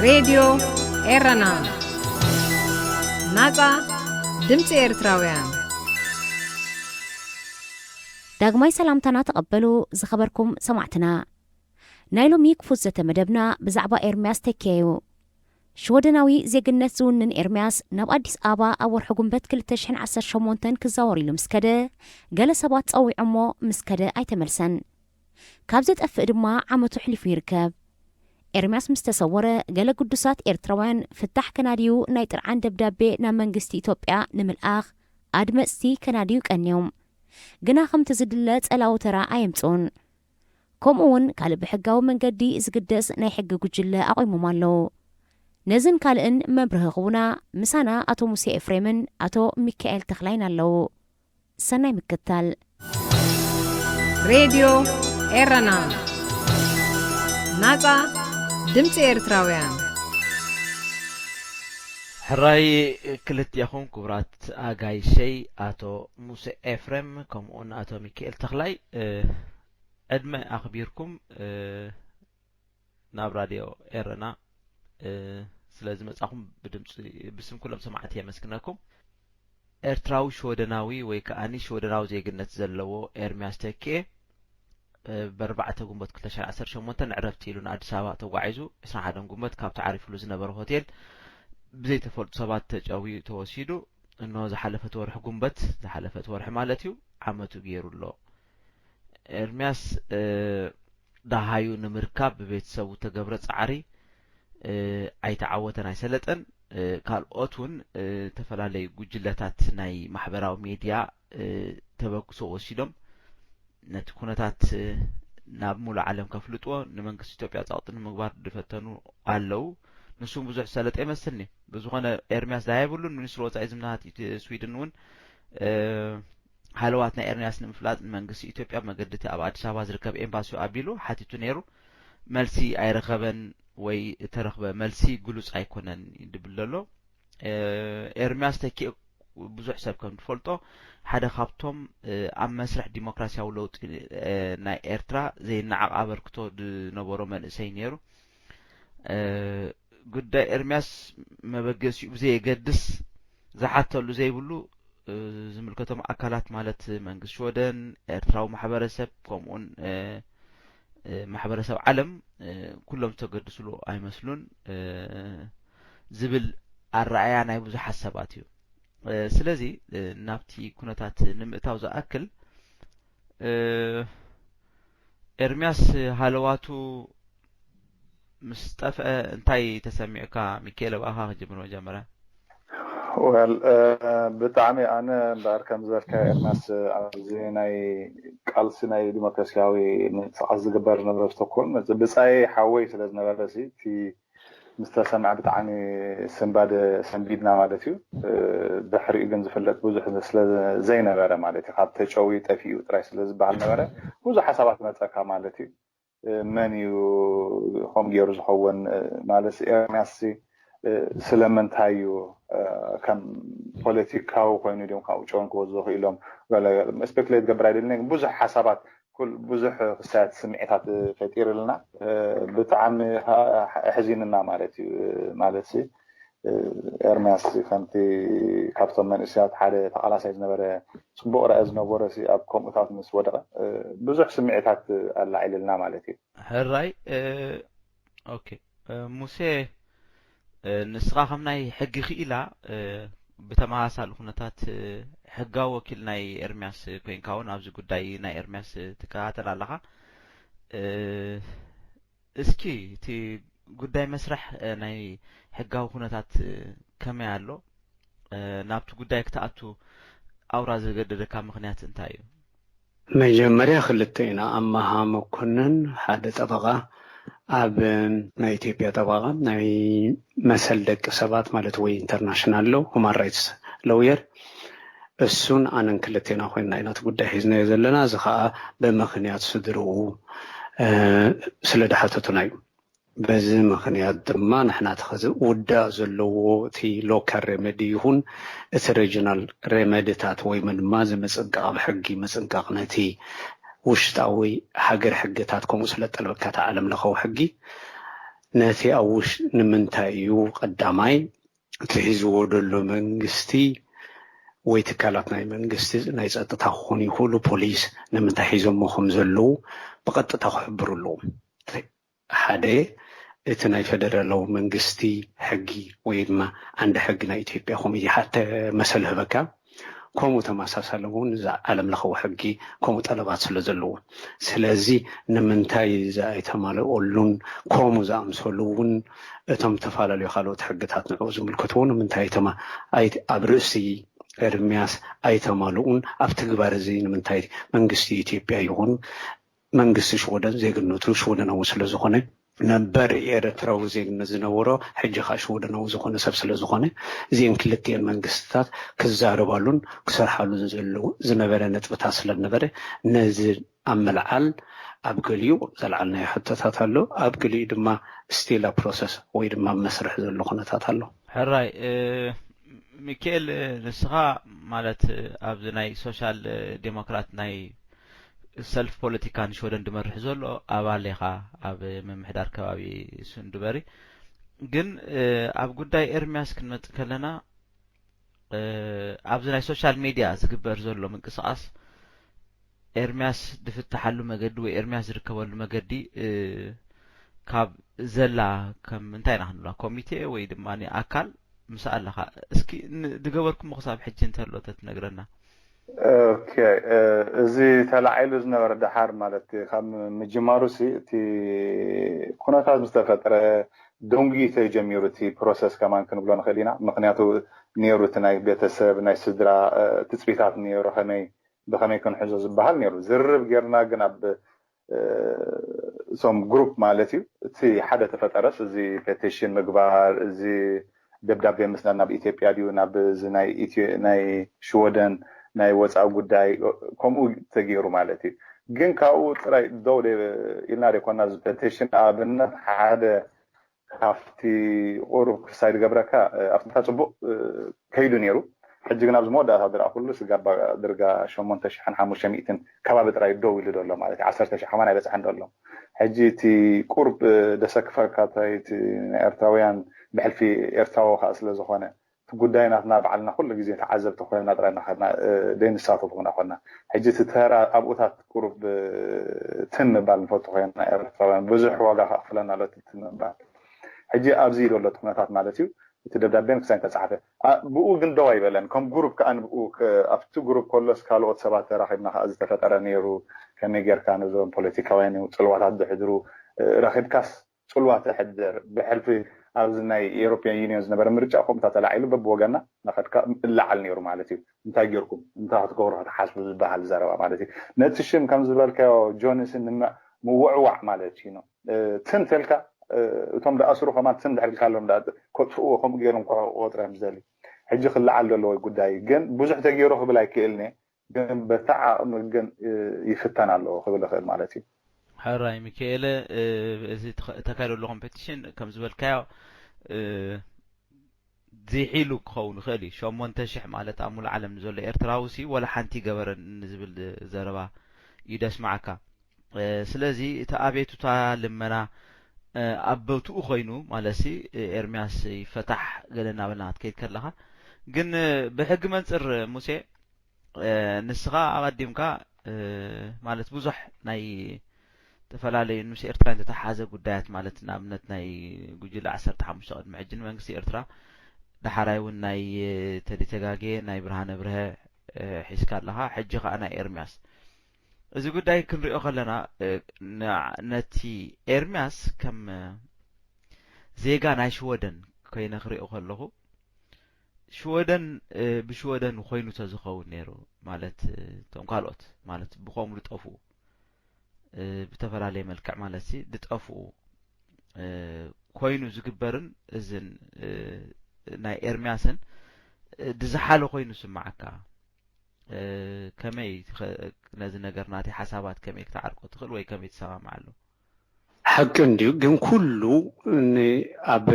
ሬድዮ ኤረና፣ ናጻ ድምጺ ኤርትራውያን። ዳግማይ ሰላምታና ተቐበሉ ዝኸበርኩም ሰማዕትና። ናይ ሎሚ ክፉት ዘተ መደብና ብዛዕባ ኤርምያስ ተኪኤ እዩ። ሽወደናዊ ዜግነት ዝውንን ኤርምያስ ናብ ኣዲስ ኣበባ ኣብ ወርሒ ጉንበት ክልተ ሽሕን ዓሰርተ ሸሞንተን ክዛወር ኢሉ ምስ ከደ፣ ገለ ሰባት ጸዊዖሞ ምስ ከደ ኣይተመልሰን። ካብ ዘጠፍእ ድማ ዓመቱ ኣሕሊፉ ይርከብ። ኤርምያስ ምስ ተሰወረ ገለ ግዱሳት ኤርትራውያን ፍታሕ ከናድዩ ናይ ጥርዓን ደብዳቤ ናብ መንግስቲ ኢትዮጵያ ንምልኣኽ ኣድመጽቲ ከናድዩ ቀንዮም። ግና ከምቲ ዝድለ ጸላዊ ተራ ኣየምጽኡን። ከምኡ እውን ካልእ ብሕጋዊ መንገዲ ዝግደስ ናይ ሕጊ ጉጅለ ኣቑሞም ኣለዉ። ነዝን ካልእን መብርሂ ክህቡና ምሳና ኣቶ ሙሴ ኤፍሬምን ኣቶ ሚካኤል ተኽላይን ኣለዉ። ሰናይ ምክታል። ሬድዮ ኤረና፣ ናጻ ድምጺ ኤርትራውያን። ሕራይ ክልቲኣኹም ክቡራት ኣጋይሸይ ኣቶ ሙሴ ኤፍሬም ከምኡውን ኣቶ ሚካኤል ተኽላይ፣ እ፣ ዕድመ ኣኽቢርኩም፣ እ፣ ናብ ራድዮ ኤረና፣ እ፣ ስለ ዝመጻኹም ብድምጺ፣ ብስም ኩሎም ሰማዕቲ የመስግነኩም። ኤርትራዊ ሽወደናዊ ወይ ከኣ ሽወደናዊ ዜግነት ዘለዎ ኤርምያስ ተኪኤ፣ እ፣ ብ ኣርባዕተ ጉንበት ክልተ ሽሕን ዓሰርተ ሸሞንተን ዕረፍቲ ኢሉ ንኣዲስ ኣበባ ተጓዒዙ፣ ዕስራን ሓደን ጉንበት ካብቲ ዓሪፍሉ ዝነበረ ሆቴል ብዘይተፈልጡ ሰባት ተጨውዩ ተወሲዱ፣ እንሆ ዝሓለፈት ወርሒ ጉንበት፣ ዝሓለፈት ወርሒ ማለት እዩ፣ ዓመቱ ገይሩ ኣሎ። ኤርምያስ፣ እ፣ ደሃዩ ንምርካብ ብቤተሰቡ ተገብረ ጻዕሪ፣ እ፣ ኣይተዓወተን ኣይሰለጠን። እ፣ ካልኦት እውን፣ እ፣ ዝተፈላለዩ ጉጅለታት ናይ ማሕበራዊ ሜድያ፣ እ፣ ተበግሶ ወሲዶም ነቲ ኩነታት፣ እ፣ ናብ ሙሉእ ዓለም ከፍልጥዎ ንመንግስቲ ኢትዮጵያ ጸቕጢ ንምግባር ዝፈተኑ ኣለዉ። ንሱ እውን ብዙሕ ዝሰለጠ ይመስልኒ። ብዝኾነ ኤርምያስ ደሃይ የብሉን። ሚኒስትሪ ወጻኢ ዝምድናታት ኢትዮ-፣ ስዊድን እውን፣ እ፣ ሃለዋት ናይ ኤርምያስ ንምፍላጥ ንመንግስቲ ኢትዮጵያ መገዲ እቲ ኣብ ኣዲስ ኣበባ ዝርከብ ኤምባሲኡ ኣቢሉ ሓቲቱ ነይሩ። መልሲ ኣይረኸበን ወይ እተረኽበ መልሲ ግሉጽ ኣይኮነን ድብል ዘሎ። እ፣ ኤርምያስ ተኪኤ ብዙሕ ሰብ ከም ዝፈልጦ ሓደ ካብቶም፣ እ፣ ኣብ መስርሕ ዲሞክራሲያዊ ለውጢ፣ እ፣ ናይ ኤርትራ ዘይነዓቕ ኣበርክቶ ዝነበሮ መንእሰይ ነይሩ። እ፣ ጉዳይ ኤርምያስ መበገሲኡ ብዘየገድስ ዝሓተሉ ዘይብሉ፣ እ፣ ዝምልከቶም ኣካላት ማለት መንግስቲ ሽወደን፣ ኤርትራዊ ማሕበረሰብ ከምኡውን፣ እ፣ እ፣ ማሕበረሰብ ዓለም፣ እ፣ ኩሎም ዝተገድስሉ ኣይመስሉን፣ እ፣ ዝብል ኣረኣእያ ናይ ብዙሓት ሰባት እዩ። እ፣ ስለዚ፣ እ፣ ናብቲ ኩነታት ንምእታው ዝኣክል፣ እ፣ ኤርምያስ ሃለዋቱ ምስ ጠፍአ እንታይ ተሰሚዑካ? ሚካኤል፣ ብኣኻ ክጅምር መጀመርያ። ወል፣ እ፣ ብጣዕሚ ኣነ እምበኣር ከም ዝበልካ ኤርምያስ ኣብዚ ናይ ቃልሲ ናይ ዲሞክራሲያዊ ምንቅስቃስ ዝግበር ዝነበረ ኣብ ስቶክሆልም ብጻይ ሓወይ ስለ ዝነበረ ሲ እቲ ምስ ተሰምዐ ብጣዕሚ ስንባደ ሰንቢድና ማለት እዩ። እ፣ ድሕሪኡ ግን ዝፍለጥ ብዙሕ ስለ ዘይነበረ ማለት እዩ። ካብ ተጨውዩ ጠፊኡ ጥራይ ስለ ዝበሃል ነበረ ብዙሕ ሓሳባት መጸካ ማለት እዩ። እ፣ መን እዩ ከምኡ ገይሩ ዝኸውን? እ፣ ማለት ኤርምያስ ሲ፣ እ፣ ስለምንታይ እዩ፣ እ፣ ከም ፖለቲካዊ ኮይኑ ድዮም ካብኡ ጨውን ክወስዱ ክኢሎም? ገለ ስፔኩሌት ገብር ኣይደልን፣ ግን ብዙሕ ሓሳባት፣ ኩል-፣ ብዙሕ ክሳያት ስምዒታት ፈጢርልና። እ፣ ብጣዕሚ ሀ-፣ ኣሕዚንና ማለት እዩ። እ፣ ማለት ሲ፣ እ፣ ኤርምያስ ከምቲ ካብቶም መንእሰያት ሓደ ተቓላሳይ ዝነበረ፣ ጽቡቕ ራኢ ዝነበሮ ሲ ኣብ ከምኡታት ምስ ወደቐ፣ እ፣ ብዙሕ ስምዒታት ኣላዒልልና ማለት እዩ። ሕራይ፣ እ፣ ኦኬ። እ፣ ሙሴ፣ እ፣ ንስኻ ከም ናይ ሕጊ ክኢላ፣ እ፣ ብተመሳሳሊ ኩነታት፣ እ፣ ሕጋዊ ወኪል ናይ ኤርምያስ ኮይንካ እውን ኣብዚ ጉዳይ ናይ ኤርምያስ ትከታተል ኣለኻ። እ፣ እስኪ እቲ ጉዳይ መስርሕ፣ እ፣ ናይ ሕጋዊ ኩነታት፣ እ፣ ከመይ ኣሎ? እ፣ ናብቲ ጉዳይ ክትኣቱ ኣውራ ዘገደደካ ምኽንያት እንታይ እዩ? መጀመርያ ክልተ ኢና፣ ኣማሃ መኮንን ሓደ ጠበቓ ኣብ ናይ ኢትዮጵያ ጠበቓ ናይ መሰል ደቂ ሰባት ማለት ወይ ኢንተርናሽናል ሎ ሁማን ራይትስ ሎየር እሱን ኣነን ክልቴና ኮይንና ኢና እቲ ጉዳይ ሒዝናዮ ዘለና። እዚ ከዓ ብምኽንያት ስድርኡ ስለ ድሓተቱና እዩ። በዚ ምኽንያት ድማ ንሕና እቲ ኸዚ ውዳእ ዘለዎ እቲ ሎካል ሬመዲ ይኹን እቲ ሬጂናል ሬመድታት ወይ ድማ እዚ ምጽንቃቕ ብሕጊ ምጽንቃቕ ነቲ ውሽጣዊ ሃገር ሕግታት ከምኡ ስለ ጠልበካ እቲ ዓለም ለኻዊ ሕጊ ነቲ ኣብ ውሽ-፣ ንምንታይ እዩ ቀዳማይ እቲ ሒዝዎ ዘሎ መንግስቲ ወይ ትካላት ናይ መንግስቲ ናይ ጸጥታ ክኾኑ ይኽእሉ፣ ፖሊስ ንምንታይ ሒዞሞ ከም ዘለዉ ብቐጥታ ክሕብሩ ኣለዎም። ሓደ እቲ ናይ ፈደራላዊ መንግስቲ ሕጊ ወይ ድማ ዓንዲ ሕጊ ናይ ኢትዮጵያ ኮሚቴ ሓተ መሰል ህበካ። ከምኡ ተመሳሳሊ እውን እዛ ዓለም ለኸዊ ሕጊ ከምኡ ጠለባት ስለ ዘለዎ፣ ስለዚ ንምንታይ እዚ ኣይተማልኦሉን? ከምኡ ዝኣምሰሉ እውን እቶም ዝተፈላለዩ ካልኦት ሕግታት ንዕኡ ዝምልከትዎ ንምንታይ ኣይተማ-፣ ኣይ-፣ ኣብ ርእሲ ኤርምያስ ኣይተማልኡን? ኣብ ትግባር እዚ ንምንታይ መንግስቲ ኢትዮጵያ ይኹን መንግስቲ ሽወደን ዜግነቱ ሽወደናዊ ስለ ዝኾነ፣ ነበር ኤርትራዊ ዜግነት ዝነበሮ ሕጂ ኸዓ ሽወደናዊ ዝኾነ ሰብ ስለ ዝኾነ፣ እዚአን ክልቲአን መንግስትታት ክዛረባሉን ክሰርሓሉ ዘለዉ ዝነበረ ነጥብታት ስለ ዝነበረ፣ ነዚ ኣብ ምልዓል ኣብ ገሊኡ ዘልዓልናዮ ሕቶታት ኣሎ፣ ኣብ ገሊኡ ድማ ስቲል ኣብ ፕሮሰስ ወይ ድማ ኣብ መስርሕ ዘሎ ኩነታት ኣሎ። ሕራይ፣ እ፣ ሚካኤል፣ እ፣ ንስኻ ማለት፣ እ፣ ኣብዚ ናይ ሶሻል፣ እ፣ ዴሞክራት ናይ ሰልፍ ፖለቲካ ንሽወደን ድመርሕ ዘሎ ኣባል ኢኻ ኣብ ምምሕዳር ከባቢ ሱንድበሪ። ግን፣ እ፣ ኣብ ጉዳይ ኤርሚያስ ክንመጽእ ከለና፣ እ፣ ኣብዚ ናይ ሶሻል ሚድያ ዝግበር ዘሎ ምንቅስቓስ ኤርሚያስ ድፍታሓሉ መገዲ ወይ ኤርሚያስ ዝርከበሉ መገዲ፣ እ፣ ካብ ዘላ ከም እንታይ ኢና ክንብላ ኮሚቴ ወይ ድማ ኣካል ምስ ኣለኻ እስኪ ን-፣ ድገበርኩሞ ክሳብ ሕጂ እንተሎ ተትነግረና። ኦኬ፣ እ፣ እዚ ተላዒሉ ዝነበረ ደሓር ማለት ካብ ምጅማሩ ሲ እቲ ኩነታት ምስ ተፈጥረ ደንጉዩ ተጀሚሩ እቲ ፕሮሰስ ከማን ክንብሎ ንኽእል ኢና። ምኽንያቱ ነይሩ እቲ ናይ ቤተሰብ ናይ ስድራ፣ እ፣ ትጽቢታት ነይሩ ከመይ ብኸመይ ክንሕዞ ዝበሃል ነይሩ። ዝርርብ ጌርና ግን ኣብ፣ እ፣ እቶም ግሩፕ ማለት እዩ። እቲ ሓደ ተፈጠረስ እዚ ፔቲሽን ምግባር፣ እዚ ደብዳቤ ምስዳድ ናብ ኢትዮጵያ ድዩ፣ ናብ እዚ ናይ ኢትዮ-፣ ናይ ሽወደን ናይ ወፃኢ ጉዳይ ከምኡ ተገይሩ ማለት እዩ። ግን ካብኡ ጥራይ ደው ደ-፣ ኢልና ደይኮና እዚ ፔቲሽን ኣብነት ሓደ ካብቲ ቁሩብ ክሳይ ዝገብረካ፣ እ፣ ኣብታ ጽቡቕ፣ እ፣ ከይዱ ነይሩ። ሕጂ ግን ኣብዚ መወዳእታ ዝረኣኹሉ ስጋብ ድርጋ ሸሞንተ ሽሕን ሓሙሽተ ሚእትን ከባቢ ጥራይ ደው ኢሉ ዘሎ ማለት እዩ። ዓሰርተ ሽሕ ከማን ኣይበጽሐን ዘሎ። ሕጂ እቲ ቁሩብ፣ እ፣ ደሰክፈካ እንታይ እቲ ናይ ኤርትራውያን ብሕልፊ ኤርትራዊ ከኣ ስለ ዝኾነ እቲ ጉዳይ ናትና ባዕልና ኩሉ ግዜ ተዓዘብቲ ኮይና ጥራይ እናኸድና፣ እ፣ ደይንሳተፍ ኮይና ኮና። ሕጂ እቲ ተራ ኣብኡታት ቁሩብ፣ እ፣ ትም ምባል ንፈቱ ኮይና ኤርትራውያን ብዙሕ ዋጋ ከኽፍለና ኣሎ እቲ ትም ምባል። ሕጂ ኣብዚ ኢሉ ኣሎ እቲ ኩነታት ማለት እዩ። እቲ ደብዳቤን ክሳይ ተጻሕፈ። ኣ-፣ ብኡ ግን ደው ኣይበለን። ከም ግሩፕ ከኣ ንብኡ ከ-፣ ኣብቲ ግሩፕ ከሎስ ካልኦት ሰባት ተራኺብና ከኣ ዝተፈጠረ ነይሩ። ከመይ ጌርካ ነዞም ፖለቲካውያን እዩ ጽልዋታት ዘሕድሩ፣ እ፣ ረኺብካስ ጽልዋ ተሕድር። ብሕልፊ ኣብዚ ናይ ኤሮፕያን ዩኒዮን ዝነበረ ምርጫ ከምኡታ ተላዒሉ በብወገና ናኸድካ እለዓል ነይሩ ማለት እዩ። እንታይ ጌርኩም፣ እንታይ ክትገብሩ ክትሓስቡ ዝበሃል ዘረባ ማለት እዩ። ነቲ ሽም ከም ዝበልካዮ ጆንስን ንመ-፣ ምውዕዋዕ ማለት እዩ ነው። እ፣ ትም ተልካ፣ እ፣ እቶም ደኣስሩ ከማን ትም ድሕር ኢልካሎም ደኣ ከጥፍእዎ ከምኡ ገይሮም ክቆጥሩ እዮም ዝደልዩ። ሕጂ ክለዓል ዘለዎ ጉዳይ እዩ። ግን ብዙሕ ተገይሩ ክብል ኣይክእልን እየ። ግን በታ ዓቕሚ ግን፣ እ፣ ይፍተን ኣሎ ክብል እኽእል ማለት እዩ። ሕራይ ሚካኤለ፣ እ፣ እዚ ተኸ-፣ ተካይዶ ዘሎ ኮምፔቲሽን ከም ዝበልካዮ፣ እ፣ ዝሒሉ ክኸውን ይኽእል እዩ። ሸሞንተ ሽሕ ማለት ኣብ ሙሉእ ዓለም ንዘሎ ኤርትራዊ ሲ ወላ ሓንቲ ገበረን ንዝብል ዘረባ እዩ ደስማዓካ። እ፣ ስለዚ እቲ ኣቤቱታ ልመና፣ እ፣ ኣብ ቦትኡ ኮይኑ ማለትሲ፣ እ፣ ኤርምያስ ይፈታሕ ገለ እናበልና ክትከይድ ከለኻ ግን፣ እ፣ ብሕጊ መንጽር ሙሴ፣ እ፣ ንስኻ ኣቐዲምካ፣ እ፣ ማለት ብዙሕ ናይ ዝተፈላለዩ ምስ ኤርትራ ዝተተሓሓዘ ጉዳያት ማለት ንኣብነት ናይ ጉጅለ ዓሰርተ ሓሙሽተ ቅድሚ ሕጂ ንመንግስቲ ኤርትራ፣ ዳሓራይ እውን ናይ፣ እ፣ ተዲ ተጋጌ፣ ናይ ብርሃነ ብርሀ፣ እ፣ ሒዝካ ኣለኻ። ሕጂ ኸኣ ናይ ኤርምያስ። እዚ ጉዳይ ክንሪኦ ከለና፣ እ፣ ን-፣ ነቲ ኤርምያስ ከም፣ እ፣ ዜጋ ናይ ሽወደን ኮይነ ክሪኦ ከለኹ፣ ሽወደን፣ እ፣ ብሽወደን ኮይኑ ተዝኸውን ነይሩ ማለት፣ እ፣ እቶም ካልኦት ማለት ብኸምኡ ዝጠፍኡ፣ እ፣ ብተፈላለየ መልክዕ ማለት ሲ ዝጠፍኡ፣ እ፣ ኮይኑ ዝግበርን እዝን፣ እ፣ ናይ ኤርምያስን፣ እ፣ ዝሓለ ኮይኑ ስምዓካ። እ፣ ከመይ ትኸ-፣ ነዚ ነገር ናተይ ሓሳባት ከመይ ክትዓርቆ ትኽእል ወይ ከመይ ትሰማምዓሉ? ሓቂ እንድዩ፣ ግን ኩሉ ን-፣ ኣብ፣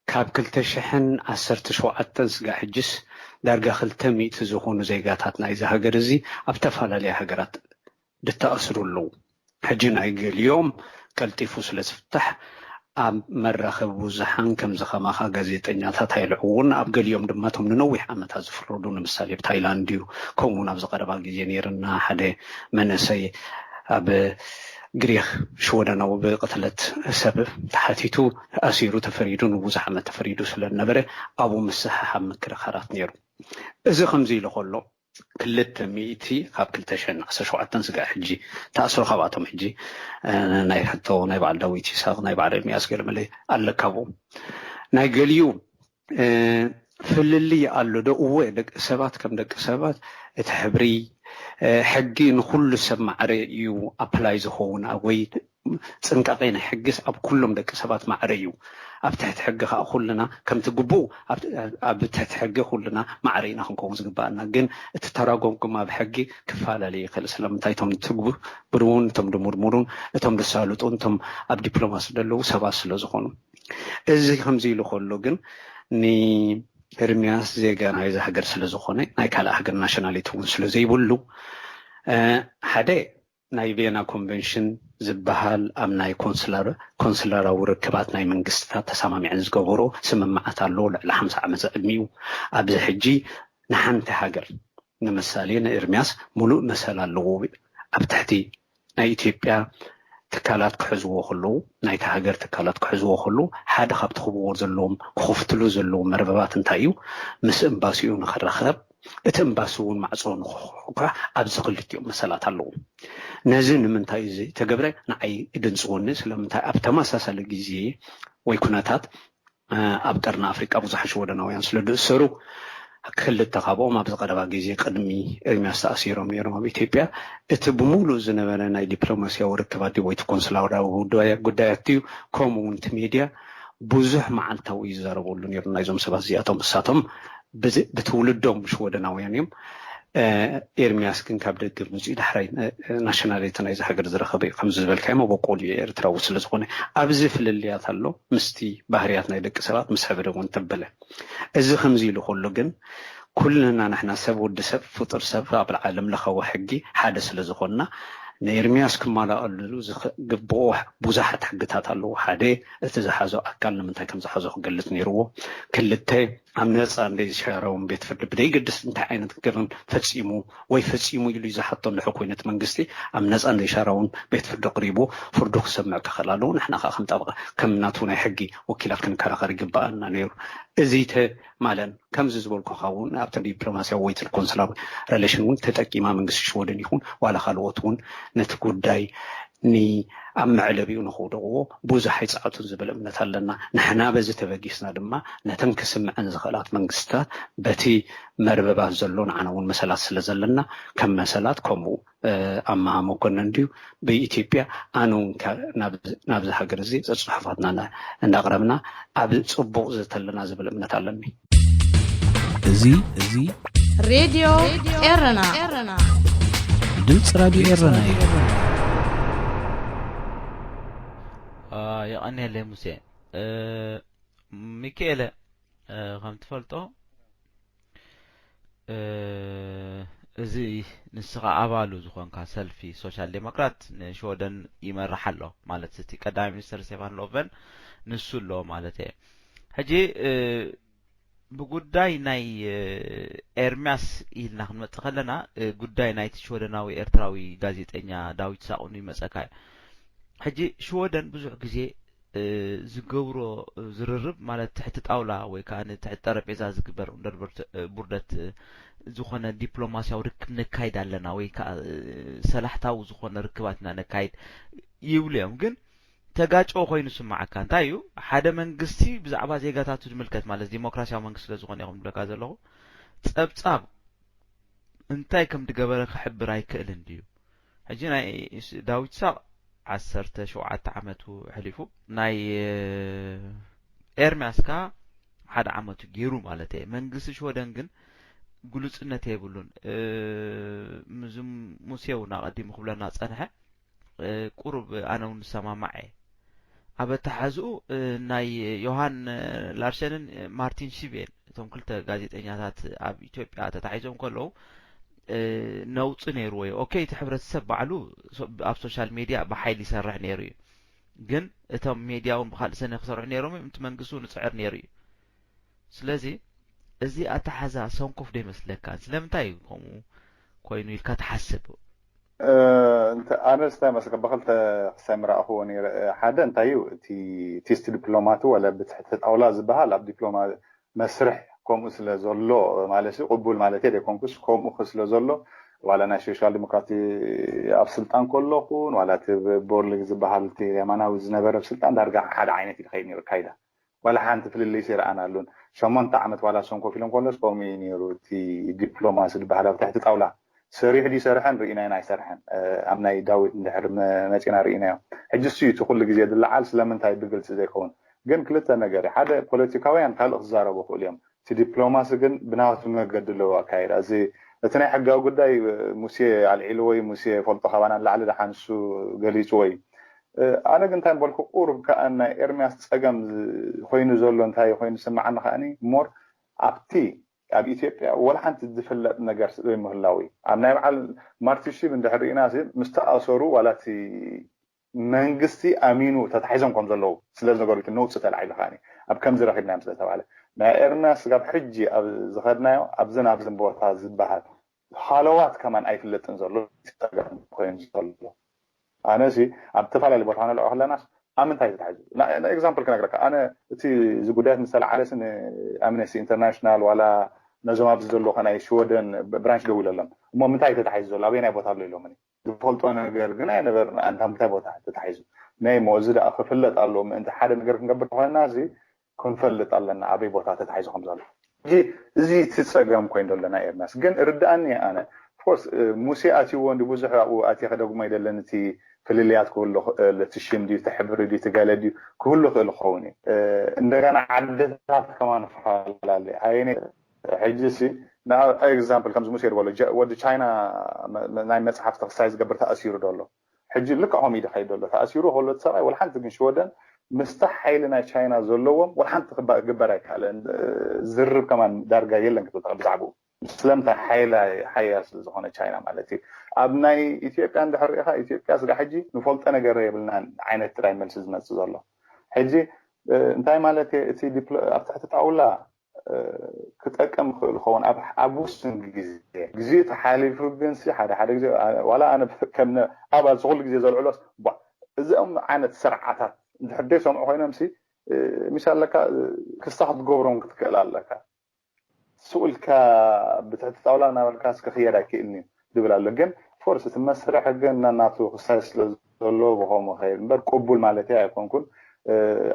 ካብ ክልተ ሽሕን ዓሰርተ ሸውዓተን ስጋዕ ሕጅስ ዳርጋ ክልተ ሚእቲ ዝኾኑ ዜጋታት ናይዚ ሃገር እዚ ኣብ ተፈላለየ ሃገራት ዝተኣስሩ ኣለዉ። ሕጂ ናይ ገሊኦም ቀልጢፉ ስለ ዝፍታሕ ኣብ መራኸቢ ብዙሓን ከምዚ ከማኻ ጋዜጠኛታት ኣይልዕውን። ኣብ ገሊኦም ድማ እቶም ንነዊሕ ዓመታት ዝፍረዱ፣ ንምሳሌ ኣብ ታይላንድ እዩ። ከምኡ እውን ኣብዚ ቀረባ ግዜ ነይርና፣ ሓደ መንእሰይ ኣብ ግሪኽ ሽወደናዊ ብቅትለት ሰብ ተሓቲቱ ተኣሲሩ ተፈሪዱ ንብዙሕ ዓመት ተፈሪዱ ስለ ዝነበረ ኣብኡ ምስሕሓብ ምክርኻራት ነይሩ። እዚ ከምዚ ኢሉ ከሎ ክልተ ሚእቲ ካብ ክልተ ሽሕን ዓሰርተ ሸውዓተን ስጋዕ ሕጂ ተኣስሩ። ካብኣቶም ሕጂ ናይ ሕቶ ናይ በዓል ዳዊት ይስሃቅ ናይ በዓል ኤርሚያስ ገለመለ ኣለካ ኣብኡ። ናይ ገሊኡ ፍልልይ ኣሎ ዶ? እወ፣ ደቂ ሰባት ከም ደቂ ሰባት እቲ ሕብሪ ሕጊ ንኩሉ ሰብ ማዕረ እዩ ኣፕላይ ዝኸውን ወይ ጥንቃቄ ናይ ሕግስ ኣብ ኩሎም ደቂ ሰባት ማዕረ እዩ። ኣብ ትሕቲ ሕጊ ከዓ ኩልና ከምቲ ግቡእ ኣብ ትሕቲ ሕጊ ኩልና ማዕረ ኢና ክንከውን ዝግባኣና። ግን እቲ ተራጎምኩም ኣብ ሕጊ ክፈላለ ይኽእል። ስለምንታይ? እቶም ትግብሩን እቶም ድሙርሙሩን እቶም ድሳልጡን እቶም ኣብ ዲፕሎማሲ ዘለዉ ሰባት ስለ ዝኾኑ። እዚ ከምዚ ኢሉ ከሎ ግን ንኤርሚያስ ዜጋ ናይዚ ሃገር ስለ ዝኾነ ናይ ካልእ ሃገር ናሽናሊቲ እውን ስለ ዘይብሉ ሓደ ናይ ቬና ኮንቨንሽን ዝበሃል ኣብ ናይ ኮንስላራዊ ርክባት ናይ መንግስትታት ተሰማሚዐን ዝገበሮ ስምምዓት ኣሎ። ልዕሊ ሓምሳ ዓመት ዘዕድሚኡ ኣብዚ ሕጂ ንሓንቲ ሃገር ንምሳሌ ንኤርሚያስ ሙሉእ መሰል ኣለዎ። ኣብ ትሕቲ ናይ ኢትዮጵያ ትካላት ክሕዝዎ ከለዉ ናይቲ ሃገር ትካላት ክሕዝዎ ከለዉ ሓደ ካብቲ ክብዎ ዘለዎም ክኸፍትሉ ዘለዎም መርበባት እንታይ እዩ? ምስ እምባሲኡ ንኽራኸብ እቲ እምባሲ እውን ማዕፆ ንክኹካ ኣብዚ ክልቲኦም መሰላት ኣለዉ። ነዚ ንምንታይ እዩ ዝተገብረ ንዓይ ድንፅወኒ። ስለምንታይ ኣብ ተመሳሳሊ ግዜ ወይ ኩነታት ኣብ ቀርኒ ኣፍሪቃ ብዙሓት ሽወደናውያን ስለ ዝእሰሩ ክልተ ካብኦም ኣብዚ ቀረባ ግዜ ቅድሚ ኤርሚያስ ተኣሲሮም ነይሮም ኣብ ኢትዮጵያ። እቲ ብምሉእ ዝነበረ ናይ ዲፕሎማስያዊ ርክባት ወይ እቲ ኮንስላዊ ጉዳያት እዩ። ከምኡ እውን እቲ ሜድያ ብዙሕ መዓልታዊ ይዛረበሉ ነይሩ ናይዞም ሰባት እዚኣቶም። እሳቶም ብትውልዶም ሽወደናውያን እዮም። ኤርሚያስ ግን ካብ ደገ መፂኡ ዳሕራይ ናሽናሊቲ ናይዚ ሃገር ዝረኸበ እዩ። ከምዚ ዝበልካዮ መበቆሉ ኤርትራዊ ስለ ዝኾነ ኣብዚ ፍልልያት ኣሎ ምስቲ ባህርያት ናይ ደቂ ሰባት ምስ ሕብሪ እውን ተበለ። እዚ ከምዚ ኢሉ ከሎ ግን ኩልና ንሕና ሰብ ወዲ ሰብ ፍጡር ሰብ ኣብ ዓለም ለኻዊ ሕጊ ሓደ ስለ ዝኾንና ንኤርሚያስ ክማላኣሉ ዝግብኦ ብዙሓት ሕግታት ኣለዉ። ሓደ እቲ ዝሓዞ ኣካል ንምንታይ ከም ዝሓዞ ክገልጽ ነይርዎ። ክልተ ኣብ ነፃ እንደይ ዝሻረውን ቤት ፍርዲ ብደይገድስ እንታይ ዓይነት ገበን ፈጺሙ ወይ ፈጺሙ ኢሉ ዝሓቶ እንድሕር ኮይኑ እቲ መንግስቲ ኣብ ነፃ እንደይ ሻራውን ቤት ፍርዲ ኣቕሪቡ ፍርዱ ክሰምዕ ክኽእል ኣለዎ። ንሕና ከዓ ከም ጠበቃ ከም ናቱ ናይ ሕጊ ወኪላት ክንከራኸር ይግባኣና ነይሩ። እዚ ተማለን ከምዚ ዝበልኩኻ እውን ኣብቲ ዲፕሎማስያዊ ወይ ኮንስላር ሬሌሽን እውን ተጠቂማ መንግስቲ ሽወደን ይኹን ዋላ ካልኦት እውን ነቲ ጉዳይ ን ኣብ መዕለቢኡ ንኽውደቕዎ ብዙሕ ኣይፃዕቱን ዝብል እምነት ኣለና። ንሕና በዚ ተበጊስና ድማ ነተን ክስምዐን ዝኽእላት መንግስታት በቲ መርበባት ዘሎ ንዓና እውን መሰላት ስለ ዘለና ከም መሰላት ከምኡ ኣመሃ መኮነን ድዩ ብኢትዮጵያ ኣነ እውን ናብዚ ሃገር እዚ ፅሑፋትና እንዳቕረብና ኣብ ፅቡቕ ዝተለና ዝብል እምነት ኣለኒ። እዚ እዚ ሬድዮ ኤረና ድምፂ ራድዮ ኤረና እዩ። የቐንየለይ ሙሴ። ሚካኤለ፣ ከም ትፈልጦ እዚ ንስኻ ኣባሉ ዝኾንካ ሰልፊ ሶሻል ዴሞክራት ንሽወደን ይመርሕ ኣሎ ማለት እቲ ቀዳማይ ሚኒስተር ስቴፋን ሎቨን ንሱ ኣሎ ማለት እየ። ሕጂ ብጉዳይ ናይ ኤርሚያስ ኢልና ክንመጽእ ከለና ጉዳይ ናይቲ ሽወደናዊ ኤርትራዊ ጋዜጠኛ ዳዊት ሳቁን ይመጸካ እዩ። ሕጂ ሽወደን ብዙሕ ግዜ ዝገብሮ ዝርርብ ማለት ትሕቲ ጣውላ ወይ ከዓ ትሕቲ ጠረጴዛ ዝግበር እንደርበር ቡርደት ዝኾነ ዲፕሎማሲያዊ ርክብ ነካይድ ኣለና ወይ ከዓ ሰላሕታዊ ዝኾነ ርክባት ኢና ነካይድ ይብሉ እዮም። ግን ተጋጭዎ ኮይኑ ስማዓካ እንታይ እዩ? ሓደ መንግስቲ ብዛዕባ ዜጋታቱ ዝምልከት ማለት ዲሞክራሲያዊ መንግስቲ ስለ ዝኾነ ይኹም ዝብለካ ዘለኹ ጸብጻብ እንታይ ከም ዝገበረ ክሕብር ኣይክእልን ድዩ? ሕጂ ናይ ዳዊት ሳቅ ዓሰርተ ሸውዓተ ዓመቱ ኣሕሊፉ ናይ ኤርሚያስ ከኣ ሓደ ዓመቱ ገይሩ ማለት እየ። መንግስቲ ሽወደን ግን ግሉጽነት የብሉን። ምዚ ሙሴ እውን ኣቐዲሙ ክብለና ጸንሐ። ቁሩብ ኣነ እውን ዝሰማማዕ እየ። ኣብ ኣተሓዝኡ ናይ ዮሃን ላርሰንን ማርቲን ሽቬን እቶም ክልተ ጋዜጠኛታት ኣብ ኢትዮጵያ ተታሒዞም ከለዉ ነውፂ ነይርዎ እዩ። ኦኬ፣ እቲ ሕብረተሰብ ባዕሉ ኣብ ሶሻል ሚድያ ብሓይሊ ይሰርሕ ነይሩ እዩ። ግን እቶም ሜድያ እውን ብካልእ ሰነ ክሰርሑ ነይሮም እዮም። እቲ መንግስቲ እውን ይፅዕር ነይሩ እዩ። ስለዚ እዚ ኣተሓዛ ሰንኮፍ ዶ ይመስለካ? ስለምንታይ እዩ ከምኡ ኮይኑ ኢልካ ትሓስብ? ኣነስ እንታይ መስለካ፣ ብክልተ ክሳይ ምረኣኽዎ ነይረ። ሓደ እንታይ እዩ፣ እቲ ቲስት ዲፕሎማት ወላ ብትሕቲ ጣውላ ዝበሃል ኣብ ዲፕሎማ መስርሕ ከምኡ ስለ ዘሎ ማለት እዩ። ቅቡል ማለት ዘይኮንኩስ፣ ከምኡ ስለ ዘሎ ዋላ ናይ ሶሻል ዲሞክራቲ ኣብ ስልጣን ከሎ ኹን ዋላ እቲ ቦርሊግ ዝበሃል እቲ የማናዊ ዝነበረ ኣብ ስልጣን ዳርጋ ሓደ ዓይነት እዩ ዝኸይድ ነይሩ ኣካይዳ። ዋላ ሓንቲ ፍልልይስ ኣይረኣናሉን። ሸሞንተ ዓመት ዋላ ሰንኮፍ ኢሎም ከሎስ ከምኡ እዩ ነይሩ። እቲ ዲፕሎማሲ ዝበሃል ኣብ ትሕቲ ጣውላ ሰሪሑ ድዩ ይሰርሐን ርኢናዮ ኣይሰርሐን። ኣብ ናይ ዳዊት እንድሕር መ- መፂና ርኢናዮ። ሕጂ እሱ እዩ እቲ ኩሉ ግዜ ዝለዓል፣ ስለምንታይ ብግልፂ ዘይከውን? ግን ክልተ ነገር እዩ። ሓደ ፖለቲካውያን ካልእ ክዛረቡ ይኽእሉ እዮም። እቲ ዲፕሎማሲ ግን ብናቱ መገዲ ኣለዎ ኣካይዳ። እዚ እቲ ናይ ሕጋዊ ጉዳይ ሙሴ ኣልዒልዎ እዩ፣ ሙሴ ፈልጦ ካባና ንላዕሊ ደሓን እሱ ገሊፅዎ እዩ። ኣነ ግን እንታይ በልኩ፣ ቁሩብ ከኣ ናይ ኤርሚያስ ፀገም ኮይኑ ዘሎ እንታይ ኮይኑ ዝስምዓኒ ከኣኒ ሞር ኣብቲ ኣብ ኢትዮጵያ ወላ ሓንቲ ዝፍለጥ ነገር ዘይምህላው እዩ። ኣብ ናይ በዓል ማርቲን ሺብ እንድሕር ርኢና እዚ ምስ ተኣሰሩ ዋላ እቲ መንግስቲ ኣሚኑ ተታሒዞም ከም ዘለዉ ስለ ዝነገሩ እቲ ነውፂ ተላዒሉ ከኣ ኣብ ከምዚ ረኺብናዮም ስለ ተባለ ናይ ኤርሚያስ ስጋብ ሕጂ ኣብ ዝኸድናዮ ኣብዝን ኣብዝን ቦታ ዝበሃል ሃለዋት ከማን ኣይፍለጥን ዘሎ ፀገም ኮይኑ ዘሎ። ኣነ ሲ ኣብ ዝተፈላለዩ ቦታ ክንልዖ ከለናስ ኣብ ምንታይ ተታሒዙ? ኤግዛምፕል ክነግረካ፣ ኣነ እቲ እዚ ጉዳያት ምስ ተለዓለሲ ንኣምነስቲ ኢንተርናሽናል ዋላ ነዞም ኣብዚ ዘለኹ ናይ ሽወደን ብራንች ደዊለሎም እሞ ምንታይ ተታሒዙ ዘሎ ኣበየናይ ቦታ ኣሎ ኢሎምኒ። ዝፈልጦ ነገር ግን ኣይነበርና ኣንታ ምንታይ ቦታ ተታሒዙ ናይ ሞ እዚ ደኣ ክፍለጥ ኣለዎ ምእንቲ ሓደ ነገር ክንገብር ተኾይና እዚ ክንፈልጥ ኣለና ኣበይ ቦታ ተታሒዙ ከም ዘሎ። ሕጂ እዚ እቲ ፀገም ኮይኑ ዘሎ ናይ ኤርሚያስ ግን ርድኣኒ ኣነ ኦፍኮርስ ሙሴ ኣትይዎ እንዲ ብዙሕ ኣብኡ ኣትየ ከደግሞ ኣይደለን እቲ ፍልልያት ክህሉ ክእል እቲ ሽም ድዩ እቲ ሕብሪ ድዩ እቲ ገለ ድዩ ክህሉ ክእል ክኸውን እዩ። እንደገና ዓድታት ከማን ፈላለ ኣየነ ሕጂ ሲ ንኤግዛምፕል ከምዚ ሙሴ ዝበሎ ወዲ ቻይና ናይ መፅሓፍ ተክሳይ ዝገብር ተኣሲሩ ዶ ኣሎ። ሕጂ ልክዕ ከምኡ እዩ ዝኸይድ ዘሎ። ተኣሲሩ ከሎ እቲ ሰብኣይ ወላ ሓንቲ ግን ሽወደን ምስታ ሓይሊ ናይ ቻይና ዘለዎም ወላ ሓንቲ ክባ- ክግበር ኣይከኣለን። ዝርብ ከማን ዳርጋ የለን ክትብል ትኽእል ብዛዕባኡ። ስለምንታይ ሓይላ ሓያል ስለ ዝኾነ ቻይና ማለት እዩ። ኣብ ናይ ኢትዮጵያ እንድሕር ርኢኻ ኢትዮጵያ ስጋ ሕጂ ንፈልጦ ነገር የብልናን ዓይነት ጥራይ መልሲ ዝመጽእ ዘሎ። ሕጂ እንታይ ማለት እየ እቲ ዲፕሎ- ኣብ ትሕቲ ጣውላ ክጠቅም ይኽእል ይኸውን ኣብ ኣብ ውሱን ግዜ ግዜኡ ተሓሊፉ ግን ሲ ሓደ ሓደ ግዜ ዋላ ኣነ ከም ኣባል ኩሉ ግዜ ዘልዕሎስ ቧ እዚኦም ዓይነት ስርዓታት እንድሕር ደይ ሰምዑ ኮይኖም ሲ ሚስ ኣለካ ክስታ ክትገብሮም ክትክእል ኣለካ ስኡልካ ብትሕቲ ጣውላ እናበልካ እስከ ክየድ ኣይክእልን እዩ ዝብል ኣሎ ግን ፎርስ እቲ መስርሕ ግን ናናቱ ክሳይ ስለ ዘሎ ብኸምኡ ኸይድ እምበር ቅቡል ማለት ኣይኮንኩን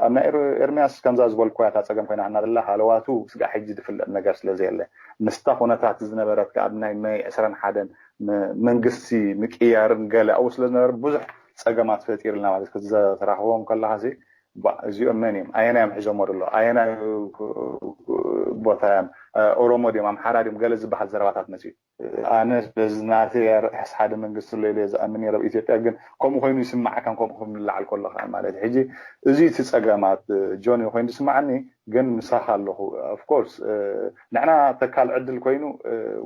ኣብ ናይ ኤርሚያስ ከምዛ ዝበልኩ እታ ፀገም ኮይና ሃና ዘላ ሃለዋቱ ስጋ ሕጂ ዝፍለጥ ነገር ስለ ዘየለ ምስታ ኩነታት ዝነበረት ኣብ ናይ መይ ዕስራን ሓደን መንግስቲ ምቅያርን ገለ ኣብኡ ስለ ዝነበረ ብዙሕ ፀገማት ፈጢርልና ማለት ዝተራኽቦም ከለካ እዚኦም መን እዮም ኣየናዮም ሒዞሞ ደሎ ኣየናዩ ቦታ እዮም ኦሮሞ ድዮም ኣምሓራ ድዮም ገለ ዝበሃል ዘረባታት መፅኡ ኣነ በዚ ናተይ ኣርሕስ ሓደ መንግስቲ ኣሎ ኢለ ዝኣምን ነረ ኣብ ኢትዮጵያ ግን ከምኡ ኮይኑ ይስማዓካን ከምኡ ከም ንላዓል ከሎ ከዓ ማለት ሕጂ እዚ እቲ ፀገማት ጆኒ ኮይኑ ዝስማዓኒ ግን ምሳኻ ኣለኹ ኦፍኮርስ ንሕና ተካል ዕድል ኮይኑ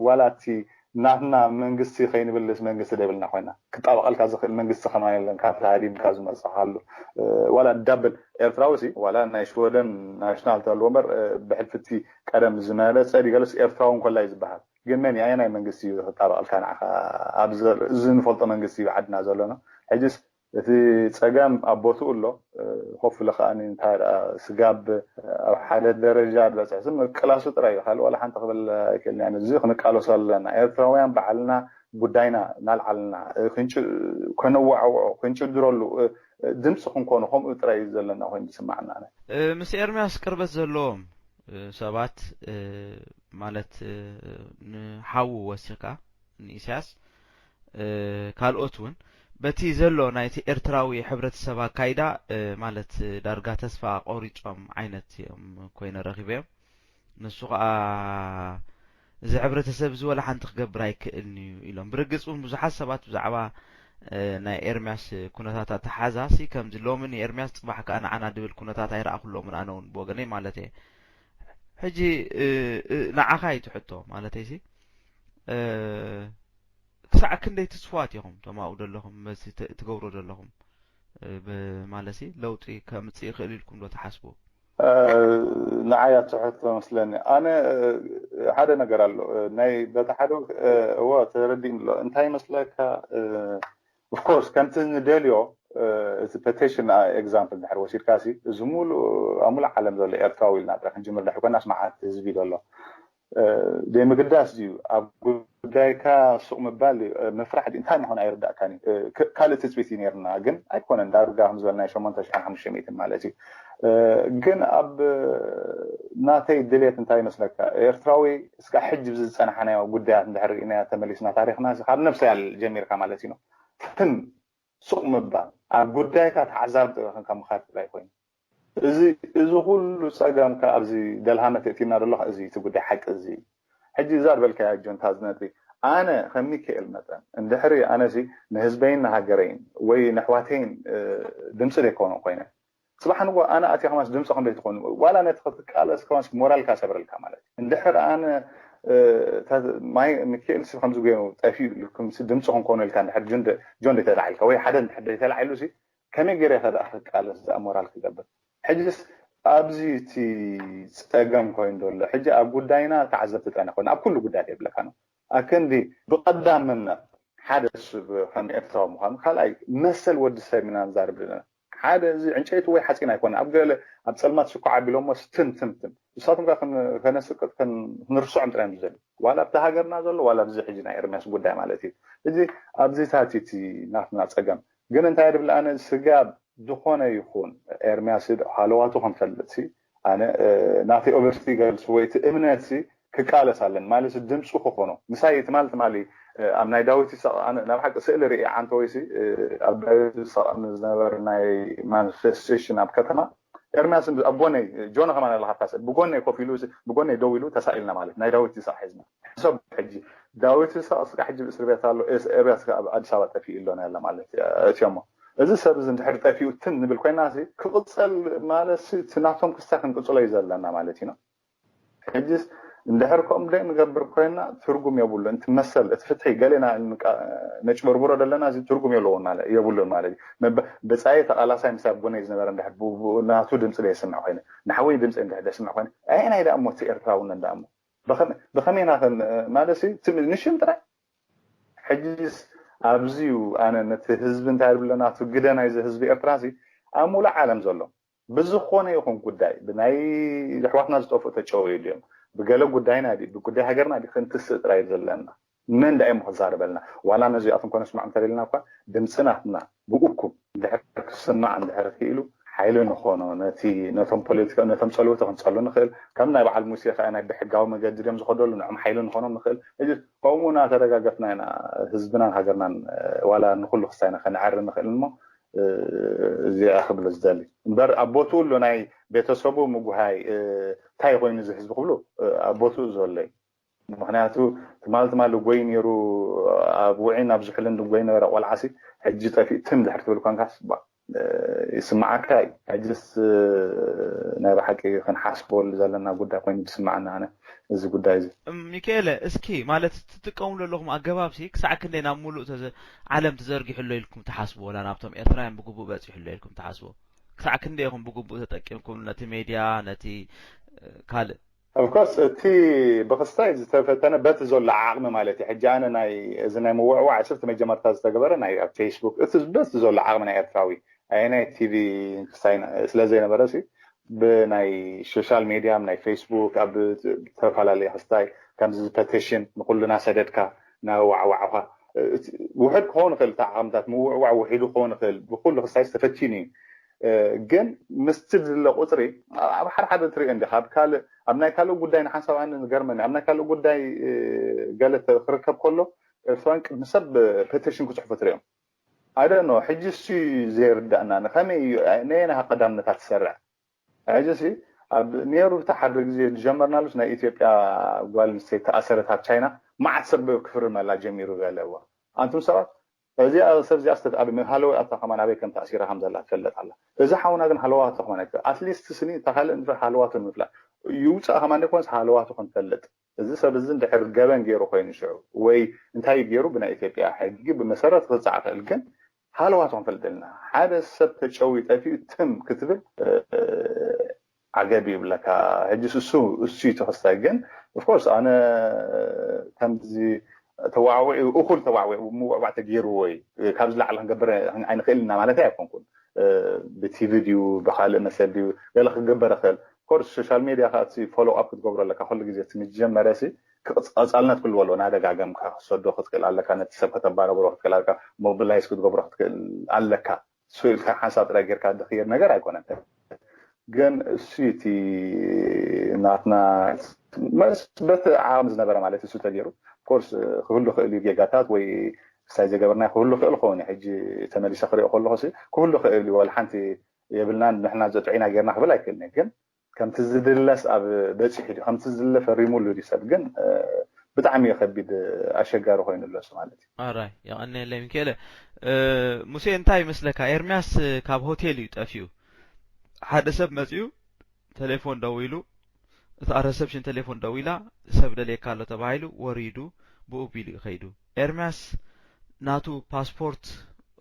ዋላ እቲ ናትና መንግስቲ ከይንብልስ መንግስቲ ደብልና ኮይና ክጣበቀልካ ዝኽእል መንግስቲ ከማን የለን ካብቲ ሃዲምካ ዝመፅኻሉ ዋላ ዳብል ኤርትራዊ ሲ ዋላ ናይ ሽወደን ናሽናል ተልዎ እምበር ብሕልፊ እቲ ቀደም ዝመረፀ ዲገለስ ኤርትራዊ እንኮላ እዩ ዝበሃል ግን መን ኣየናይ መንግስቲ እዩ ክጣበቀልካ ንዓኻ ኣብዚ ንፈልጦ መንግስቲ እዩ ዓድና ዘሎ ነው ሕጅስ እቲ ፀገም ኣብ ቦትኡ ኣሎ ኮፍ ኢለ ከዓ እንታይ ስጋብ ኣብ ሓደ ደረጃ ዝበፅሕ ስም ቅላሱ ጥራይ እዩ ካልእ ዋላ ሓንቲ ክብል ኣይክእልን እዚ ክንቃለሶ ኣለና ኤርትራውያን ባዕልና ጉዳይና እናልዓልና ከነዋዕውዖ ክንጭድረሉ ድምፂ ክንኮኑ ከምኡ ጥራይ እዩ ዘለና ኮይኑ ዝስማዓና ምስ ኤርሚያስ ቅርበት ዘለዎም ሰባት ማለት ንሓዉ ወሲኻ ንኢሳያስ ካልኦት እውን በቲ ዘሎ ናይቲ ኤርትራዊ ሕብረተሰብ ኣካይዳ ማለት ዳርጋ ተስፋ ቆሪጾም ዓይነት እዮም ኮይነ ረኺበዮም ንሱ ከዓ እዚ ሕብረተሰብ እዚ ወላ ሓንቲ ክገብር ኣይክእልን እዩ ኢሎም ብርግፅ እውን ብዙሓት ሰባት ብዛዕባ ናይ ኤርሚያስ ኩነታት ኣተሓዛ ሲ ከምዚ ሎሚ ንኤርሚያስ ፅባሕ ከዓ ንዓና ድብል ኩነታት ኣይረኣኩሎምን ኣነ እውን ብወገነይ ማለት እየ ሕጂ ንዓኻ እዩ ትሕቶ ማለተይ ሲ ክሳዕ ክንደይ ትስዋት ኢኹም ተማኡ ዘለኹም መሲ ትገብሮ ዘለኹም ማለት ለውጢ ከምፅእ ይኽእል ኢልኩም ዶ ትሓስቡ? ንዓያ ትሕቶ መስለኒ ኣነ ሓደ ነገር ኣሎ ናይ በታ ሓደ እዎ ተረዲእ ኣሎ እንታይ መስለካ of course ከምቲ ንደልዮ እቲ petition example ድሕር ወሲድካ ሲ እዚ ሙሉ ኣብ ሙሉ ዓለም ዘሎ ኤርትራዊ ኢልና ጥራሕ ክንጅምር ድሕር ኮይናስ መዓት ህዝቢ ዘሎ ዘይምግዳስ ድዩ ኣብ ጉዳይካ ሱቕ ምባል ምፍራሕ ድዩ እንታይ ምኾነ ኣይርዳእካን እዩ ካልእ ትፅቢት እዩ ነርና ግን ኣይኮነን ዳርጋ ከም ዝበልና ሸሞንተ ሽሕን ሓሙሽተ ሚእትን ማለት እዩ ግን ኣብ ናተይ ድሌት እንታይ ይመስለካ ኤርትራዊ እስካ ሕጂ ብዚ ዝፀናሓናዮ ጉዳያት እንድሕር ርኢናዮ ተመሊስና ታሪክና ካብ ነብሰይ ጀሚርካ ማለት እዩ ትም ሱቕ ምባል ኣብ ጉዳይካ ተዓዛቢ ጥረ ከም ምኻድ ጥራይ ኮይኑ እዚ እዚ ኩሉ ጸገም ከ ኣብዚ ደልሃመት የእቲና ዘሎ እዚ እቲ ጉዳይ ሓቂ እዚ ሕጂ እዛ ዝበልካያ ጆንታ እዚ ነጥቢ ኣነ ከም ሚካኤል መጠን እንድሕሪ ኣነሲ ንህዝበይን ንሃገረይን ወይ ንሕዋተይን ድምፂ ዘይከውኖ ኮይነ ጽባሕ ንጎ ኣነ ኣትያ ከማስ ድምፂ ከም ዘይትኾኑ ዋላ ነቲ ክትቃለስ ከማስ ሞራልካ ሰብረልካ ማለት እዩ እንድሕር ኣነ ሚካኤል ሲ ከምዚ ገይሩ ጠፊኡ ኢሉ ድምፂ ክንኮኖ ኢልካ እንድሕር ጆን ደይተላዒልካ ወይ ሓደ እንድሕር ደይተላዒሉ ሲ ከመይ ገይረ ከ ደኣ ክቃለስ ደኣ ሞራል ክገብር ሕጅስ ኣብዚ እቲ ፀገም ኮይኑ ዘሎ ሕጂ ኣብ ጉዳይና ተዓዘብቲ ጥራይ ንኾን ኣብ ኩሉ ጉዳያት የብለካ ነው ኣከንዲ ብቐዳምነት ሓደ ሰብ ከም ኤርትራዊ ምዃኑ ካልኣይ መሰል ወዲ ሰብ ኢና ንዛርብ ዘለና ሓደ እዚ ዕንጨይቲ ወይ ሓፂን ኣይኮነ ኣብ ገለ ኣብ ፀልማት ሽኮ ዓቢሎሞ ትም ትም ትም ንሳቶም ከ ከነስቅጥ ክንርስዖም ጥራይ ዝደሊ ዋላ ኣብቲ ሃገርና ዘሎ ዋላ ኣብዚ ሕጂ ናይ ኤርሚያስ ጉዳይ ማለት እዩ እዚ ኣብዚታት እቲ ናትና ፀገም ግን እንታይ ድብል ኣነ ስጋብ ዝኾነ ይኹን ኤርሚያስ ሃለዋቱ ክንፈልጥ ኣነ ናተይ ኦቨርቲ ገልጽ ወይ እቲ እምነት ክቃለስ ኣለን ማለት ድምፁ ክኾኖ ምሳይ ትማል ትማሊ ኣብ ናይ ዳዊት ይስሐቅ ኣነ ናብ ሓቂ ስእሊ ርኢ ዓንተ ወይሲ ኣብ ዳዊት ይስሐቅ ዝነበረ ናይ ማኒፌስቴሽን ኣብ ከተማ ኤርሚያስ ኣብ ጎነይ ጆነ ከማን ኣለካ ካሰ ብጎነይ ኮፍ ኢሉ ብጎነይ ደው ኢሉ ተሳኢልና ማለት ናይ ዳዊት ይስሐቅ ሒዝና ሰብ ሕጂ ዳዊት ይስሐቅ ስጋ ሕጂ ብእስር ቤት ኣሎ ኤርሚያስ ኣብ ኣዲስ ኣበባ ጠፊኡ ኢሎና ያለ ማለት እትዮሞ እዚ ሰብ እዚ እንድሕር ጠፊኡ ትም ንብል ኮይና ክቕፀል ማለት እቲ ናቶም ክስታይ ክንቅፅሎ እዩ ዘለና ማለት እዩ ሕጅስ እንድሕር ከምኡ ደይ ንገብር ኮይና ትርጉም የብሉ እቲ መሰል እቲ ፍትሒ ገሌና ነጭበርብሮ ዘለና እዚ ትርጉም የለዎ የብሉን ማለት እዩ ብፃየ ተቃላሳይ ምሳይ ኣቦነይ ዝነበረ እንድሕር ናቱ ድምፂ ደየስምዕ ኮይነ ንሓወይ ድምፂ እንድሕር ደስምዕ ኮይነ ኣየናይ ደኣ ሞቲ ኤርትራውነት ደኣ ሞ ብኸመይና ማለት ንሽም ጥራይ ሕጂስ ኣብዚዩ ኣነ ነቲ ህዝቢ እንታይ ብለና እቲ ግደ ናይዚ ህዝቢ ኤርትራ ሲ ኣብ ሙሉእ ዓለም ዘሎ ብዝኾነ ይኹን ጉዳይ ብናይ ኣሕዋትና ዝጠፍኡ ተጨወዩ ድዮም ብገለ ጉዳይና ድዩ ብጉዳይ ሃገርና ድዩ ክንትስእ ጥራይ ዘለና መን ዳእሞ ክዛረበልና ዋላ ነዚኣቶም ኮነ ስማዕ እንተደልና እኳ ድምፂ ናትና ብእኩም እንድሕር ክስማዕ እንድሕር ክኢሉ ሓይሊ ንኾኖ ነቲ ነቶም ፖለቲካ ነቶም ፀልውቲ ክንፀሉ ንኽእል ከም ናይ በዓል ሙሴ ከዓ ናይ ብሕጋዊ መገዲ ድዮም ዝኸደሉ ንዕም ሓይሊ ንኾኖም ንኽእል ሕጂ ከምኡ እናተደጋገፍና ኢና ህዝብናን ሃገርናን ዋላ ንኩሉ ክስታይና ከነዕሪ ንኽእል እሞ እዚኣ ክብል ዝደሊ እምበር ኣብ ቦትኡ ኣሎ ናይ ቤተሰቡ ምጉሃይ እንታይ ኮይኑ እዚ ህዝቢ ክብሉ ኣብ ቦትኡ ዘሎ እዩ ምክንያቱ ትማል ትማል ጎይ ነይሩ ኣብ ውዒን ኣብ ዝሕልን ድጎይ ነበረ ቆልዓሲ ሕጂ ጠፊእ ትም ድሕር ትብል ኮንካስ ይስማዓካ እዩ ሕጅስ ናይ ብሓቂ ክንሓስበሉ ዘለና ጉዳይ ኮይኑ ዝስማዓና ኣነ እዚ ጉዳይ እዚ ሚካኤለ እስኪ ማለት ትጥቀሙ ዘለኹም ኣገባብ ሲ ክሳዕ ክንደይ ናብ ሙሉእ ዓለም ተዘርጊሑ ኣሎ ኢልኩም ትሓስቡ ወላ ናብቶም ኤርትራውያን ብግቡእ በፂሑ ኣሎ ኢልኩም ትሓስቡ ክሳዕ ክንደይ ኢኹም ብግቡእ ተጠቂምኩም ነቲ ሜድያ ነቲ ካልእ ኦፍኮርስ እቲ ብክስታይ ዝተፈተነ በቲ ዘሎ ዓቕሚ ማለት እዩ ሕጂ ኣነ ናይ እዚ ናይ ምውዕዋዕ ስብቲ መጀመርታ ዝተገበረ ናይ ኣብ ፌስቡክ እቲ በቲ ዘሎ ዓቕሚ ናይ ኤርትራዊ ኣየናይ ቲቪ ክስታይ ስለ ዘይነበረ ሲ ብናይ ሶሻል ሜድያ ናይ ፌስቡክ ኣብ ዝተፈላለዩ ክስታይ ከምዚ ፐቲሽን ንኩሉ ናሰደድካ ናዋዕዋዕኻ ውሕድ ክኸውን ይኽእል እቲ ዓቕምታት ምውዕዋዕ ውሒዱ ክኸውን ይኽእል ብኩሉ ክስታይ ዝተፈቲኑ እዩ ግን ምስቲ ዝለ ቁፅሪ ኣብ ሓደ ሓደ ትሪኦ እንዲ ካብ ካልእ ኣብ ናይ ካልእ ጉዳይ ንሓንሳብ ኣነ ዝገርመኒ ኣብ ናይ ካልእ ጉዳይ ገለ ክርከብ ከሎ ኤርትራውያን ቅድሚ ሰብ ፔቲሽን ክፅሕፉ ትሪኦም ኣደኖ ሕጂ እሱ ዘይርዳእና ንከመይ እዩ ነየና ቀዳምነታት ትሰርዕ ሕጂ ሲ ኣብ ነይሩ እቲ ሓደ ግዜ ዝጀመርናሉስ ናይ ኢትዮጵያ ጓል ኣንስተይቲ ተኣሰረት ኣብ ቻይና መዓት ሰብ ክፍርመላ ጀሚሩ ገለዎ ኣንቱም ሰባት እዚኣ ሰብ እዚኣ ስተት ኣብ ሃለዋ ኣታ ከማን ኣበይ ከም ተኣሲራ ከም ዘላ ትፈልጥ ኣላ እዚ ሓውና ግን ሃለዋ ተኾነ ኣትሊስት ስኒ እታ ካልእ እንድሕር ሃለዋ ትንፍላ ይውፃእ ከማን ዘይኮነስ ሃለዋቱ ክንፈልጥ እዚ ሰብ እዚ እንድሕር ገበን ገይሩ ኮይኑ ሽዑ ወይ እንታይ ገይሩ ብናይ ኢትዮጵያ ሕጊ ብመሰረት ክቅፃዕ ክእል ግን ሃለዋቱ ክንፈልጥ ኣለና። ሓደ ሰብ ተጨውዩ ጠፊኡ ትም ክትብል ዓገብ ይብለካ። ሕጂ እሱ እሱ እዩ ተኸስታይ። ግን ኦፍኮርስ ኣነ ከምዚ ተዋዕዊዑ፣ እኹል ተዋዕዊዑ፣ ምውዕዋዕ ተገይርዎ እዩ፣ ካብዚ ላዕሊ ክንገብር ኣይንኽእል ኢና ማለት ኣይኮንኩን። ብቲቪ ድዩ፣ ብካልእ መሰል ድዩ፣ ገለ ክግበር ይኽእል። ኮርስ ሶሻል ሜድያ ከዓ እቲ ፎሎ ኣፕ ክትገብሮ ኣለካ። ኩሉ ግዜ እቲ መጀመርያ ሲ ክቕፅ- ቀፃልነት ክህልዎ ኣለዎ። እናደጋገምካ ክትሰዶ ክትክእል ኣለካ፣ ነቲ ሰብ ከተባረብሮ ክትክእል ኣለካ፣ ሞቢላይዝ ክትገብሮ ክትክእል ኣለካ። እሱ ኢልካ ሓንሳብ ጥራይ ጌርካ ድኽየድ ነገር ኣይኮነን። ግን እሱ እቲ ናትና መስ በቲ ዓቕሚ ዝነበረ ማለት እሱ ተገይሩ ኮርስ ክህሉ ክእል እዩ ጌጋታት ወይ ክሳይ ዘገበርና ክህሉ ክእል ኸውን እዩ። ሕጂ ተመሊሰ ክሪኦ ከለኹ ሲ ክህሉ ክእል እዩ። ዋላ ሓንቲ የብልናን ንሕና ዘጥዒና ጌርና ክብል ኣይክእልን እየ። ግን ከምቲ ዝድለስ ኣብ በፂሑ ድዩ ከምቲ ዝድለ ፈሪሙሉ ድዩ ሰብ ግን ብጣዕሚ እዩ ከቢድ ኣሸጋሪ ኮይኑ ኣሎ እሱ ማለት እዩ። ኣራይ የቐንየለይ ሚካኤለ። ሙሴ እንታይ ይመስለካ? ኤርሚያስ ካብ ሆቴል እዩ ጠፊኡ። ሓደ ሰብ መፂኡ ቴሌፎን ደዊሉ፣ እታ ረሰፕሽን ቴሌፎን ደዊላ፣ ሰብ ደልየካ ኣሎ ተባሂሉ ወሪዱ ብኡ ቢሉ እዩ ከይዱ። ኤርሚያስ ናቱ ፓስፖርት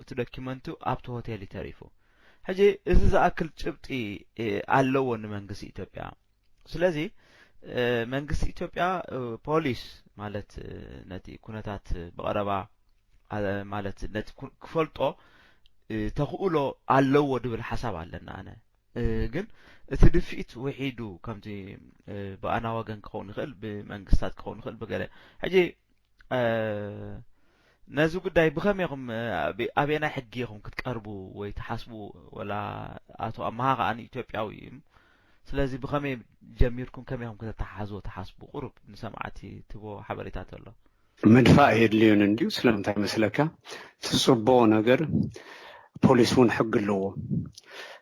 እቲ ዶኪመንቱ ኣብቲ ሆቴል እዩ ተሪፉ። ሕጂ እዚ ዝኣክል ጭብጢ ኣለዎ ንመንግስቲ ኢትዮጵያ። ስለዚ መንግስቲ ኢትዮጵያ ፖሊስ ማለት ነቲ ኩነታት ብቐረባ ማለት ነቲ ክፈልጦ ተኽእሎ ኣለዎ ድብል ሓሳብ ኣለና። ኣነ ግን እቲ ድፍኢት ውሒዱ ከምቲ ብኣና ወገን ክኸውን ይኽእል፣ ብመንግስታት ክኸውን ይኽእል፣ ብገለ ሕጂ ነዚ ጉዳይ ብኸመይ ኢኹም ኣበየናይ ሕጊ ኢኹም ክትቀርቡ ወይ ትሓስቡ? ወላ ኣቶ ኣመሃ ከኣ ኢትዮጵያዊ እዩ። ስለዚ ብኸመይ ጀሚርኩም ከመይ ኢኹም ከተተሓሓዝዎ ትሓስቡ? ቁሩብ ንሰማዕቲ ትቦ ሓበሬታ ተሎ። ምድፋእ የድልዮን እንድዩ። ስለምንታይ መስለካ? እቲ ጽቡቕ ነገር ፖሊስ እውን ሕጊ ኣለዎ።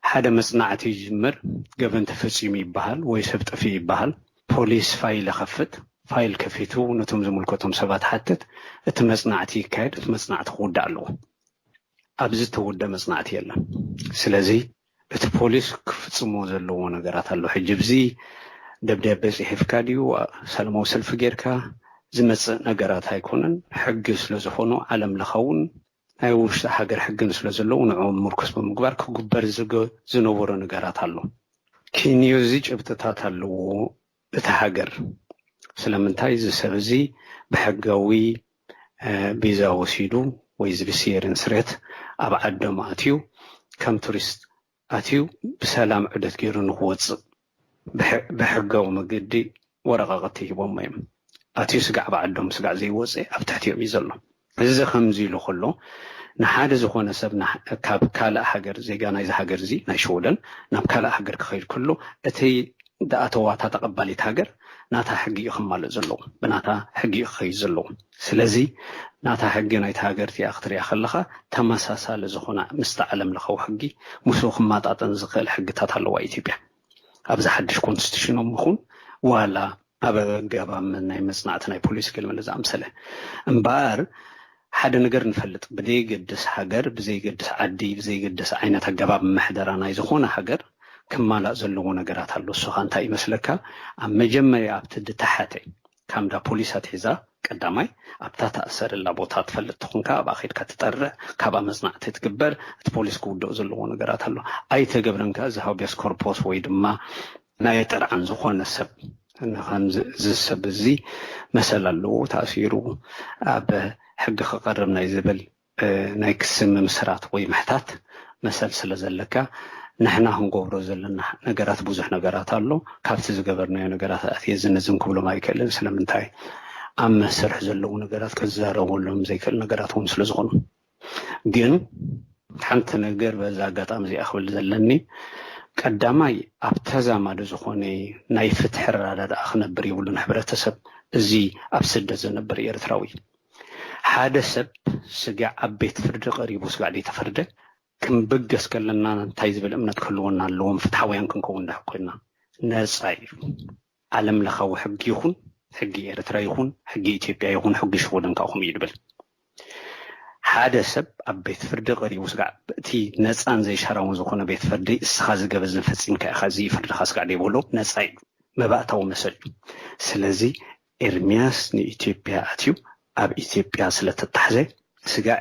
ሓደ መጽናዕቲ ይጅምር፣ ገበን ተፈጺሙ ይበሃል ወይ ሰብ ጠፊኡ ይበሃል። ፖሊስ ፋይል ይኸፍት። ፋይል ከፊቱ ነቶም ዝምልከቶም ሰባት ሓትት። እቲ መጽናዕቲ ይካየድ። እቲ መጽናዕቲ ክውዳእ ኣለዎ። ኣብዚ ዝተወደ መጽናዕቲ የለን። ስለዚ እቲ ፖሊስ ክፍጽሞ ዘለዎ ነገራት ኣሎ። ሕጂ ብዚ ደብዳቤ ጽሒፍካ ድዩ ሰላማዊ ሰልፊ ጌርካ ዝመጽእ ነገራት ኣይኮነን። ሕጊ ስለ ዝኾኑ ዓለም ለኻውን ናይ ውሽጢ ሃገር ሕግን ስለ ዘለዉ ንዕኦም ምርኩስ ብምግባር ክግበር ዝነበሮ ነገራት ኣሎ። ኪንዮ እዚ ጭብጥታት ኣለዎ። እቲ ሃገር ስለምንታይ እዚ ሰብ እዚ ብሕጋዊ ቪዛ ወሲዱ ወይ እዚ ብስየርን ስሬት ኣብ ዓዶም ኣትዩ ከም ቱሪስት ኣትዩ ብሰላም ዑደት ገይሩ ንክወፅእ ብሕጋዊ መገዲ ወረቃቅቲ ሂቦሞ እዮም። ኣትዩ ስጋዕ ብዓዶም ስጋዕ ዘይወፀ ኣብ ትሕቲኦም እዩ ዘሎ። እዚ ከምዚ ኢሉ ከሎ ንሓደ ዝኾነ ሰብ ካብ ካልእ ሃገር ዜጋ ናይዚ ሃገር እዚ ናይ ሽወደን ናብ ካልእ ሃገር ክኸይድ ከሎ እቲ ዝኣተዋ እታ ተቐባሊት ሃገር ናታ ሕጊ እዩ ከማልእ ዘለዎ፣ ብናታ ሕጊ እዩ ክኸይድ ዘለዎ። ስለዚ ናታ ሕጊ ናይታ ሃገር እቲኣ ክትሪኣ ከለኻ ተመሳሳሊ ዝኾነ ምስቲ ዓለም ለኻዊ ሕጊ ምስኡ ክመጣጠን ዝኽእል ሕግታት ኣለዋ ኢትዮጵያ። ኣብዚ ሓድሽ ኮንስቲቱሽኖም ይኹን ዋላ ኣብ ኣገባብ ናይ መጽናዕቲ ናይ ፖሊሲ ገለ መለ ዝኣምሰለ እምበኣር ሓደ ነገር ንፈልጥ ብዘይገድስ ሃገር ብዘይገድስ ዓዲ ብዘይገድስ ዓይነት ኣገባብ ምሕደራ ናይ ዝኾነ ሃገር ክማላእ ዘለዎ ነገራት ኣሎ። እሱ ኸ እንታይ ይመስለካ? ኣብ መጀመርያ ኣብቲ ድተሓተ ካብ እንዳ ፖሊስ ኣትሒዛ ቀዳማይ ኣብታ ተኣሰረላ ቦታ ትፈልጥ ተኾንካ ኣብኣ ኸይድካ ትጠርዕ፣ ካብኣ መጽናዕቲ ትግበር፣ እቲ ፖሊስ ክውድኦ ዘለዎ ነገራት ኣሎ። ኣይተገብረን ከኣ እዚ ሃቢያስ ኮርፖስ ወይ ድማ ናይ ጥርዓን ዝኾነ ሰብ ንኸምዚ እዚ ሰብ እዚ መሰል ኣለዎ ተኣሲሩ ኣብ ሕጊ ክቐርብ ናይ ዝብል ናይ ክሲ ምምስራት ወይ ምሕታት መሰል ስለ ዘለካ ንሕና ክንገብሮ ዘለና ነገራት ብዙሕ ነገራት ኣሎ። ካብቲ ዝገበርናዮ ነገራት ኣትየ እዚ ነዝን ክብሎም ኣይክእልን። ስለምንታይ ኣብ መስርሕ ዘለዉ ነገራት ክዛረበሎም ዘይክእል ነገራት እውን ስለ ዝኾኑ ግን ሓንቲ ነገር በዚ ኣጋጣሚ እዚኣ ክብል ዘለኒ ቀዳማይ ኣብ ተዛማዲ ዝኾነ ናይ ፍትሒ ኣረዳድኣ ክነብር የብሉን ሕብረተሰብ እዚ ኣብ ስደት ዝነብር ኤርትራዊ ሓደ ሰብ ስጋዕ ኣብ ቤት ፍርዲ ቀሪቡ ስጋዕ ዘይተፈርደ ክንብገስ ከለና እንታይ ዝብል እምነት ክህልወና ኣለዎም ፍትሓውያን ክንከውን ድሕር ኮይና ነፃ እዩ ዓለም ለኻዊ ሕጊ ይኹን ሕጊ ኤርትራ ይኹን ሕጊ ኢትዮጵያ ይኹን ሕጊ ሽወደን ከዓ ከምኡ እዩ ድብል ሓደ ሰብ ኣብ ቤት ፍርዲ ቀሪቡ ስጋዕ እቲ ነፃን ዘይሻራውን ዝኾነ ቤት ፍርዲ እስኻ ዝገበዝን ፈፂምካ ኢኻ እዚ ፍርድኻ ስጋዕ ደይበሎ ነፃ እዩ መባእታዊ መሰል እዩ ስለዚ ኤርሚያስ ንኢትዮጵያ ኣትዩ ኣብ ኢትዮጵያ ስለተታሕዘ ስጋዕ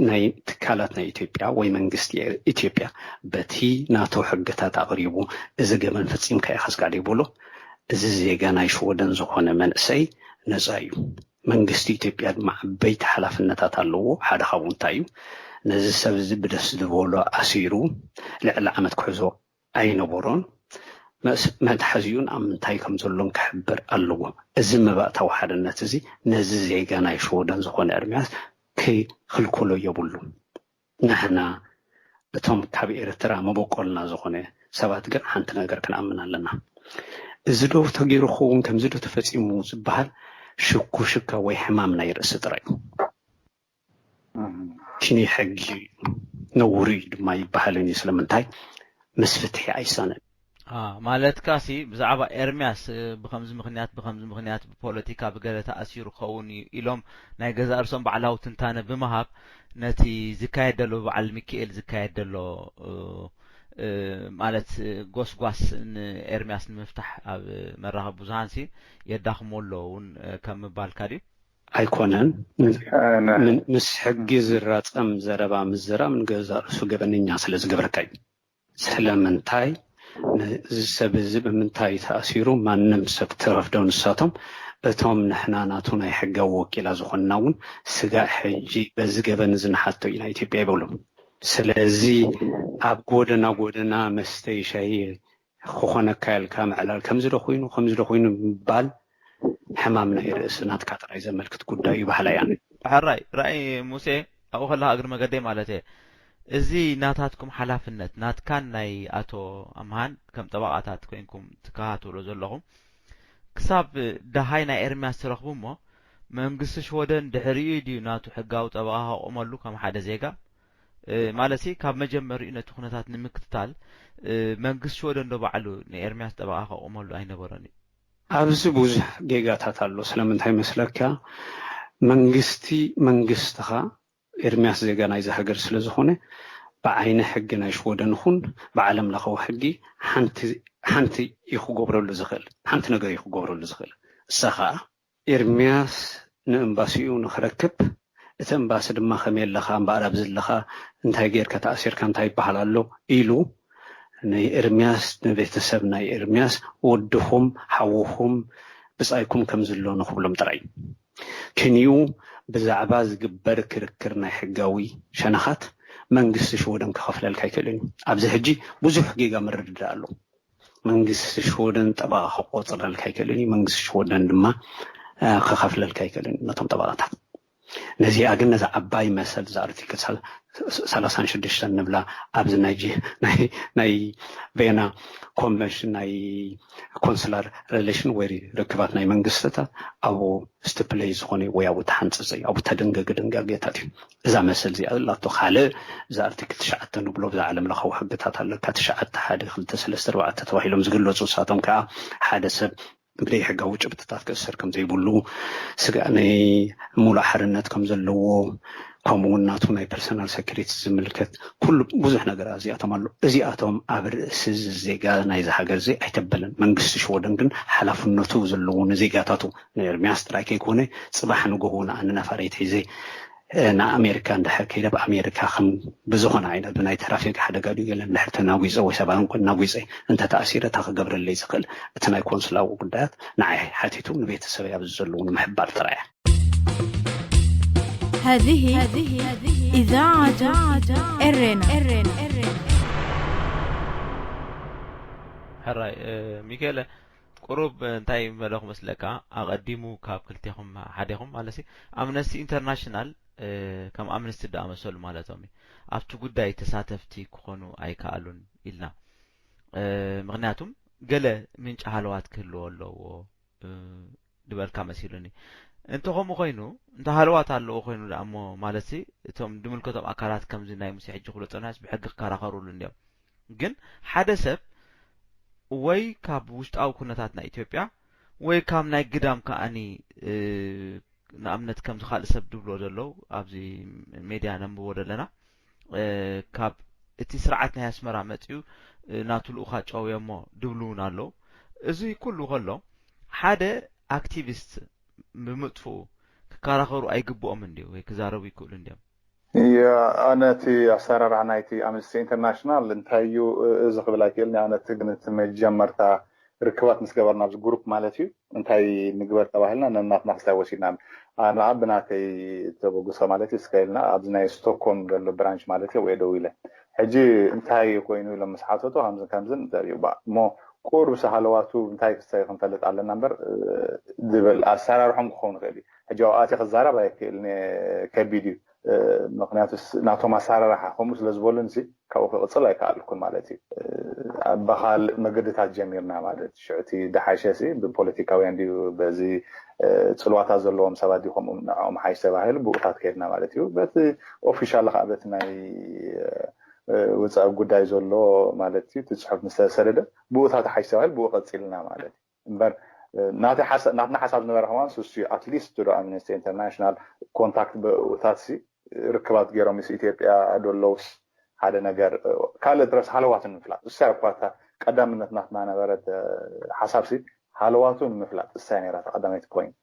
ናይ ትካላት ናይ ኢትዮጵያ ወይ መንግስቲ ኢትዮጵያ በቲ ናቱ ሕግታት ኣቕሪቡ፣ እዚ ገበን ፈጺምካ ኢኻ ስጋዕ ዘይብሎ፣ እዚ ዜጋ ናይ ሽወደን ዝኾነ መንእሰይ ነጻ እዩ። መንግስቲ ኢትዮጵያ ድማ ዓበይቲ ሓላፍነታት ኣለዎ። ሓደ ካብኡ እንታይ እዩ? ነዚ ሰብ እዚ ብደስ ዝበሎ ኣሲሩ ልዕሊ ዓመት ክሕዞ ኣይነበሮን። መስ-፣ መትሓዚኡን ኣብ ምንታይ ከም ዘሎን ክሕብር ኣለዎ። እዚ መባእታዊ ሓድነት እዚ ነዚ ዜጋ ናይ ሽወደን ዝኾነ ኤርምያስ ክኽልክሎ የብሉን። ንሕና እቶም ካብ ኤርትራ መበቆልና ዝኾነ ሰባት ግን ሓንቲ ነገር ክንኣምን ኣለና። እዚ ዶ ተገይሩ ክኸውን፣ ከምዚ ዶ ተፈጺሙ ዝበሃል ሽኩሽካ ወይ ሕማም ናይ ርእሲ ጥራይ እዩ። ኪኒ ሕጊ ነውሩ እዩ ድማ ይበሃልን እዩ። ስለምንታይ? ምስ ፍትሒ ኣይሳነን። ማለትካ ሲ ብዛዕባ ኤርምያስ ብከምዚ ምክንያት ብከምዚ ምክንያት ብፖለቲካ ብገለ ተኣሲሩ ክኸውን እዩ ኢሎም ናይ ገዛ እርሶም ባዕላዊ ትንታነ ብምሃብ ነቲ ዝካየድ ዘሎ ብበዓል ሚካኤል ዝካየድ ዘሎ ማለት ጎስጓስ ንኤርምያስ ንምፍታሕ ኣብ መራኸቢ ብዙሃን ሲ የዳኽሞ ኣሎ እውን ከም ምባልካ ድዩ? ኣይኮነን። ምስ ሕጊ ዝራጸም ዘረባ ምዝራብ ንገዛ ርእሱ ገበነኛ ስለ ዝገብረካ እዩ። ስለምንታይ? እዚ ሰብ እዚ ብምንታይ ተኣሲሩ ማንም ሰብ ክተረፍዶ? ንሳቶም እቶም ንሕና ናቱ ናይ ሕጋዊ ወኪላ ዝኾንና እውን ስጋዕ ሕጂ በዚ ገበን እዚ ንሓቶ ኢና ኢትዮጵያ ይብሉ። ስለዚ ኣብ ጎደና ጎደና መስተይ ሻሂ ክኾነካ ኢልካ ምዕላል ከምዚ ዶ ኮይኑ ከምዚ ዶ ኮይኑ ምባል ሕማም ናይ ርእሲ ናትካ ጥራይ ዘመልክት ጉዳይ እዩ በሃላይ ኣነ። ሕራይ ራእይ ሙሴ ኣብኡ ከለካ እግሪ መገደይ ማለት እየ። እዚ ናታትኩም ሓላፍነት ናትካን ናይ ኣቶ ኣምሃን ከም ጠበቓታት ኮይንኩም ትከታተሎ ዘለኹም ክሳብ ደሃይ ናይ ኤርምያስ ትረኽቡ እሞ መንግስቲ ሽወደን ድሕሪኡ ድዩ ናቱ ሕጋዊ ጠበቓ ከቆመሉ ከም ሓደ ዜጋ ማለት ካብ መጀመሪኡ ነቲ ኩነታት ንምክትታል መንግስቲ ሽወደን ዶ ባዕሉ ንኤርምያስ ጠበቓ ከቆመሉ ኣይነበሮን እዩ? ኣብዚ ብዙሕ ጌጋታት ኣሎ። ስለምንታይ መስለካ? መንግስቲ መንግስትኻ ኤርምያስ ዜጋ ናይዚ ሃገር ስለ ዝኾነ ብዓይኒ ሕጊ ናይ ሽወደን ይኹን ብዓለም ለኻዊ ሕጊ ሓንቲ ሓንቲ እዩ ክገብረሉ ዝኽእል፣ ሓንቲ ነገር እዩ ክገብረሉ ዝኽእል። እሳ ኸኣ ኤርምያስ ንእምባሲኡ ንኽረክብ፣ እቲ እምባሲ ድማ ከመይ ኣለኻ እምበኣር ኣብዚ ኣለኻ እንታይ ጌርካ ተኣሲርካ እንታይ ይበሃል ኣሎ ኢሉ ንኤርምያስ ንቤተሰብ ናይ ኤርምያስ ወድኹም ሓውኹም ብጻይኩም ከም ዝሎ ንኽብሎም ጥራይ። ክንዩ ብዛዕባ ዝግበር ክርክር ናይ ሕጋዊ ሸነኻት መንግስቲ ሽወደን ክኸፍለልካ ኣይክእልን እዩ። ኣብዚ ሕጂ ብዙሕ ጌጋ ምርድዳእ ኣሎ። መንግስቲ ሽወደን ጠበቓ ክቆፅረልካ ኣይክእልን እዩ። መንግስቲ ሽወደን ድማ ክኸፍለልካ ኣይክእልን እዩ ነቶም ጠበቓታት። ነዚኣ ግን ነዛ ዓባይ መሰል እዛ ኣርቲክል ሰላሳን ሽዱሽተን ንብላ ኣብዚ ናይ ጂ- ናይ ናይ ቬና ኮንቨንሽን ናይ ኮንስላር ሬሌሽን ወይ ርክባት ናይ መንግስትታት ኣብኡ ስትፕለይ ዝኾነ ወይ ኣብኡ ተሓንፅፅ እዩ ኣብኡ ተደንገገ ድንጋጌታት እዩ። እዛ መሰል እዚኣ ዘላቶ ካልእ እዛ ኣርቲክል ትሽዓተ ንብሎ ብዛ ዓለም ለኻዊ ሕግታት ኣለካ ትሽዓተ ሓደ ክልተ ሰለስተ ኣርባዕተ ተባሂሎም ዝግለፁ ንሳቶም ከዓ ሓደ ሰብ ብደይ ሕጋዊ ጭብጥታት ክእሰር ከም ዘይብሉ፣ ስጋእ ናይ ሙሉእ ሓርነት ከም ዘለዎ፣ ከምኡ እውን ናቱ ናይ ፐርሰናል ሰክሪቲ ዝምልከት ኩሉ ብዙሕ ነገራት እዚኣቶም ኣሎ። እዚኣቶም ኣብ ርእሲ እዚ ዜጋ ናይዚ ሃገር እዚ ኣይተበለን። መንግስቲ ሽወደን ግን ሓላፍነቱ ዘለዎ ንዜጋታቱ ንኤርሚያስ ጥራይ ከይኮነ ጽባሕ ንግሆ ንኣነ ነፋሪት ሒዘ ንኣሜሪካ እንድሕር ከይደ ኣብ ኣሜሪካ ከም ብዝኾነ ዓይነት ብናይ ትራፊክ ሓደጋ ድዩ ገለ እንድሕር ተናጒፀ ወይ ሰብኣን ኮን ናጒፀ እንተተኣሲረ እታ ክገብረለይ ዝኽእል እቲ ናይ ኮንስላዊ ጉዳያት ንዓይ ሓቲቱ ንቤተሰበይ ኣብዚ ዘለዉ ንምሕባር ጥራይ እያ። هذه إذاعة إرينا. ሕራይ ሚካኤለ ቁሩብ እንታይ መለኹ መስለካ ኣቐዲሙ ካብ ክልቴኹም ሓዴኹም ማለት ኣምነስቲ ኢንተርናሽናል ከም ኣምነስቲ ዝኣመሰሉ ማለቶም እዩ ኣብቲ ጉዳይ ተሳተፍቲ ክኾኑ ኣይከኣሉን ኢልና ምክንያቱም ገለ ምንጪ ሃለዋት ክህልዎ ኣለዎ ዝበልካ መሲሉኒ እንተ ከምኡ ኮይኑ እንተ ሃለዋት ኣለዎ ኮይኑ ደኣ እሞ ማለት እቶም ዝምልከቶም ኣካላት ከምዚ ናይ ሙሴ ሕጂ ክብሎ ፀናስ ብሕጊ ክከራኸሩሉ እንዲዮም ግን ሓደ ሰብ ወይ ካብ ውሽጣዊ ኩነታት ናይ ኢትዮጵያ ወይ ካብ ናይ ግዳም ከኣኒ ንኣብነት ከምዚ ካልእ ሰብ ድብሎ ዘለዉ ኣብዚ ሜድያ ነንብቦ ዘለና ካብ እቲ ስርዓት ናይ ኣስመራ መፅኡ ናቱ ልኡኻ ጨውዮ እሞ ድብሉ እውን ኣለዉ እዚ ኩሉ ከሎ ሓደ ኣክቲቪስት ብምጥፍኡ ክከራኸሩ ኣይግብኦም እንዲ ወይ ክዛረቡ ይክእሉ እንዲዮም ኣነ እቲ ኣሰራርሓ ናይቲ ኣምነስቲ ኢንተርናሽናል እንታይ እዩ እዚ ክብል ኣይክእልን። ኣነ እቲ ግን እቲ መጀመርታ ርክባት ምስ ገበርና ኣብዚ ግሩፕ ማለት እዩ እንታይ ንግበር ተባሂልና ነናትና ክስታይ ወሲድና ንዓ ብናተይ ተበግሶ ማለት እዩ እስከ ኢልና ኣብዚ ናይ ስቶክሆልም ዘሎ ብራንች ማለት እዩ ወይ ደው ኢለ ሕጂ እንታይ ኮይኑ ኢሎም ምስ ሓተቱ ከምዝን ከምዝን እሞ ቁርብ ሃለዋቱ እንታይ ክስታይ ክንፈልጥ ኣለና እምበር ዝብል ኣሰራርሖም ክኸውን ይኽእል እዩ። ሕጂ ኣብኣት ክዛረብ ኣይክእል ከቢድ እዩ። ምክንያቱ ናቶም ኣሰራርሓ ከምኡ ስለ ዝበሉን ካብኡ ክቅፅል ኣይከኣልኩን ማለት እዩ። ብካልእ መገድታት ጀሚርና ማለት ሽዑቲ ደሓሸ ብፖለቲካውያን ድዩ በዚ ፅልዋታት ዘለዎም ሰባት ድዩ ከምኡ ንዕኦም ሓይሽ ተባሂሉ ብኡታት ከይድና ማለት እዩ። በቲ ኦፊሻል ከዓ በቲ ናይ ወፃኢ ጉዳይ ዘሎ ማለት እዩ እቲ ፅሑፍ ምስ ተሰደደ ብኡታት ሓይሽ ተባሂሉ ብኡ ቀፂልና ማለት እዩ። እምበር ናትና ሓሳብ ዝነበረ ከማን ሱሱ ኣትሊስት ዶ ኣምነስቲ ኢንተርናሽናል ኮንታክት ብኡታት ርክባት ገይሮም ምስ ኢትዮጵያ ዶ ኣለውስ ሓደ ነገር ካልእ ድረስ ሃለዋቱ ንምፍላጥ እሳ እኳ እታ ቀዳምነት ናትና ነበረት ሓሳብሲ ሃለዋቱ ንምፍላጥ እሳ ነራ ተቀዳማይቲ ፖይንት።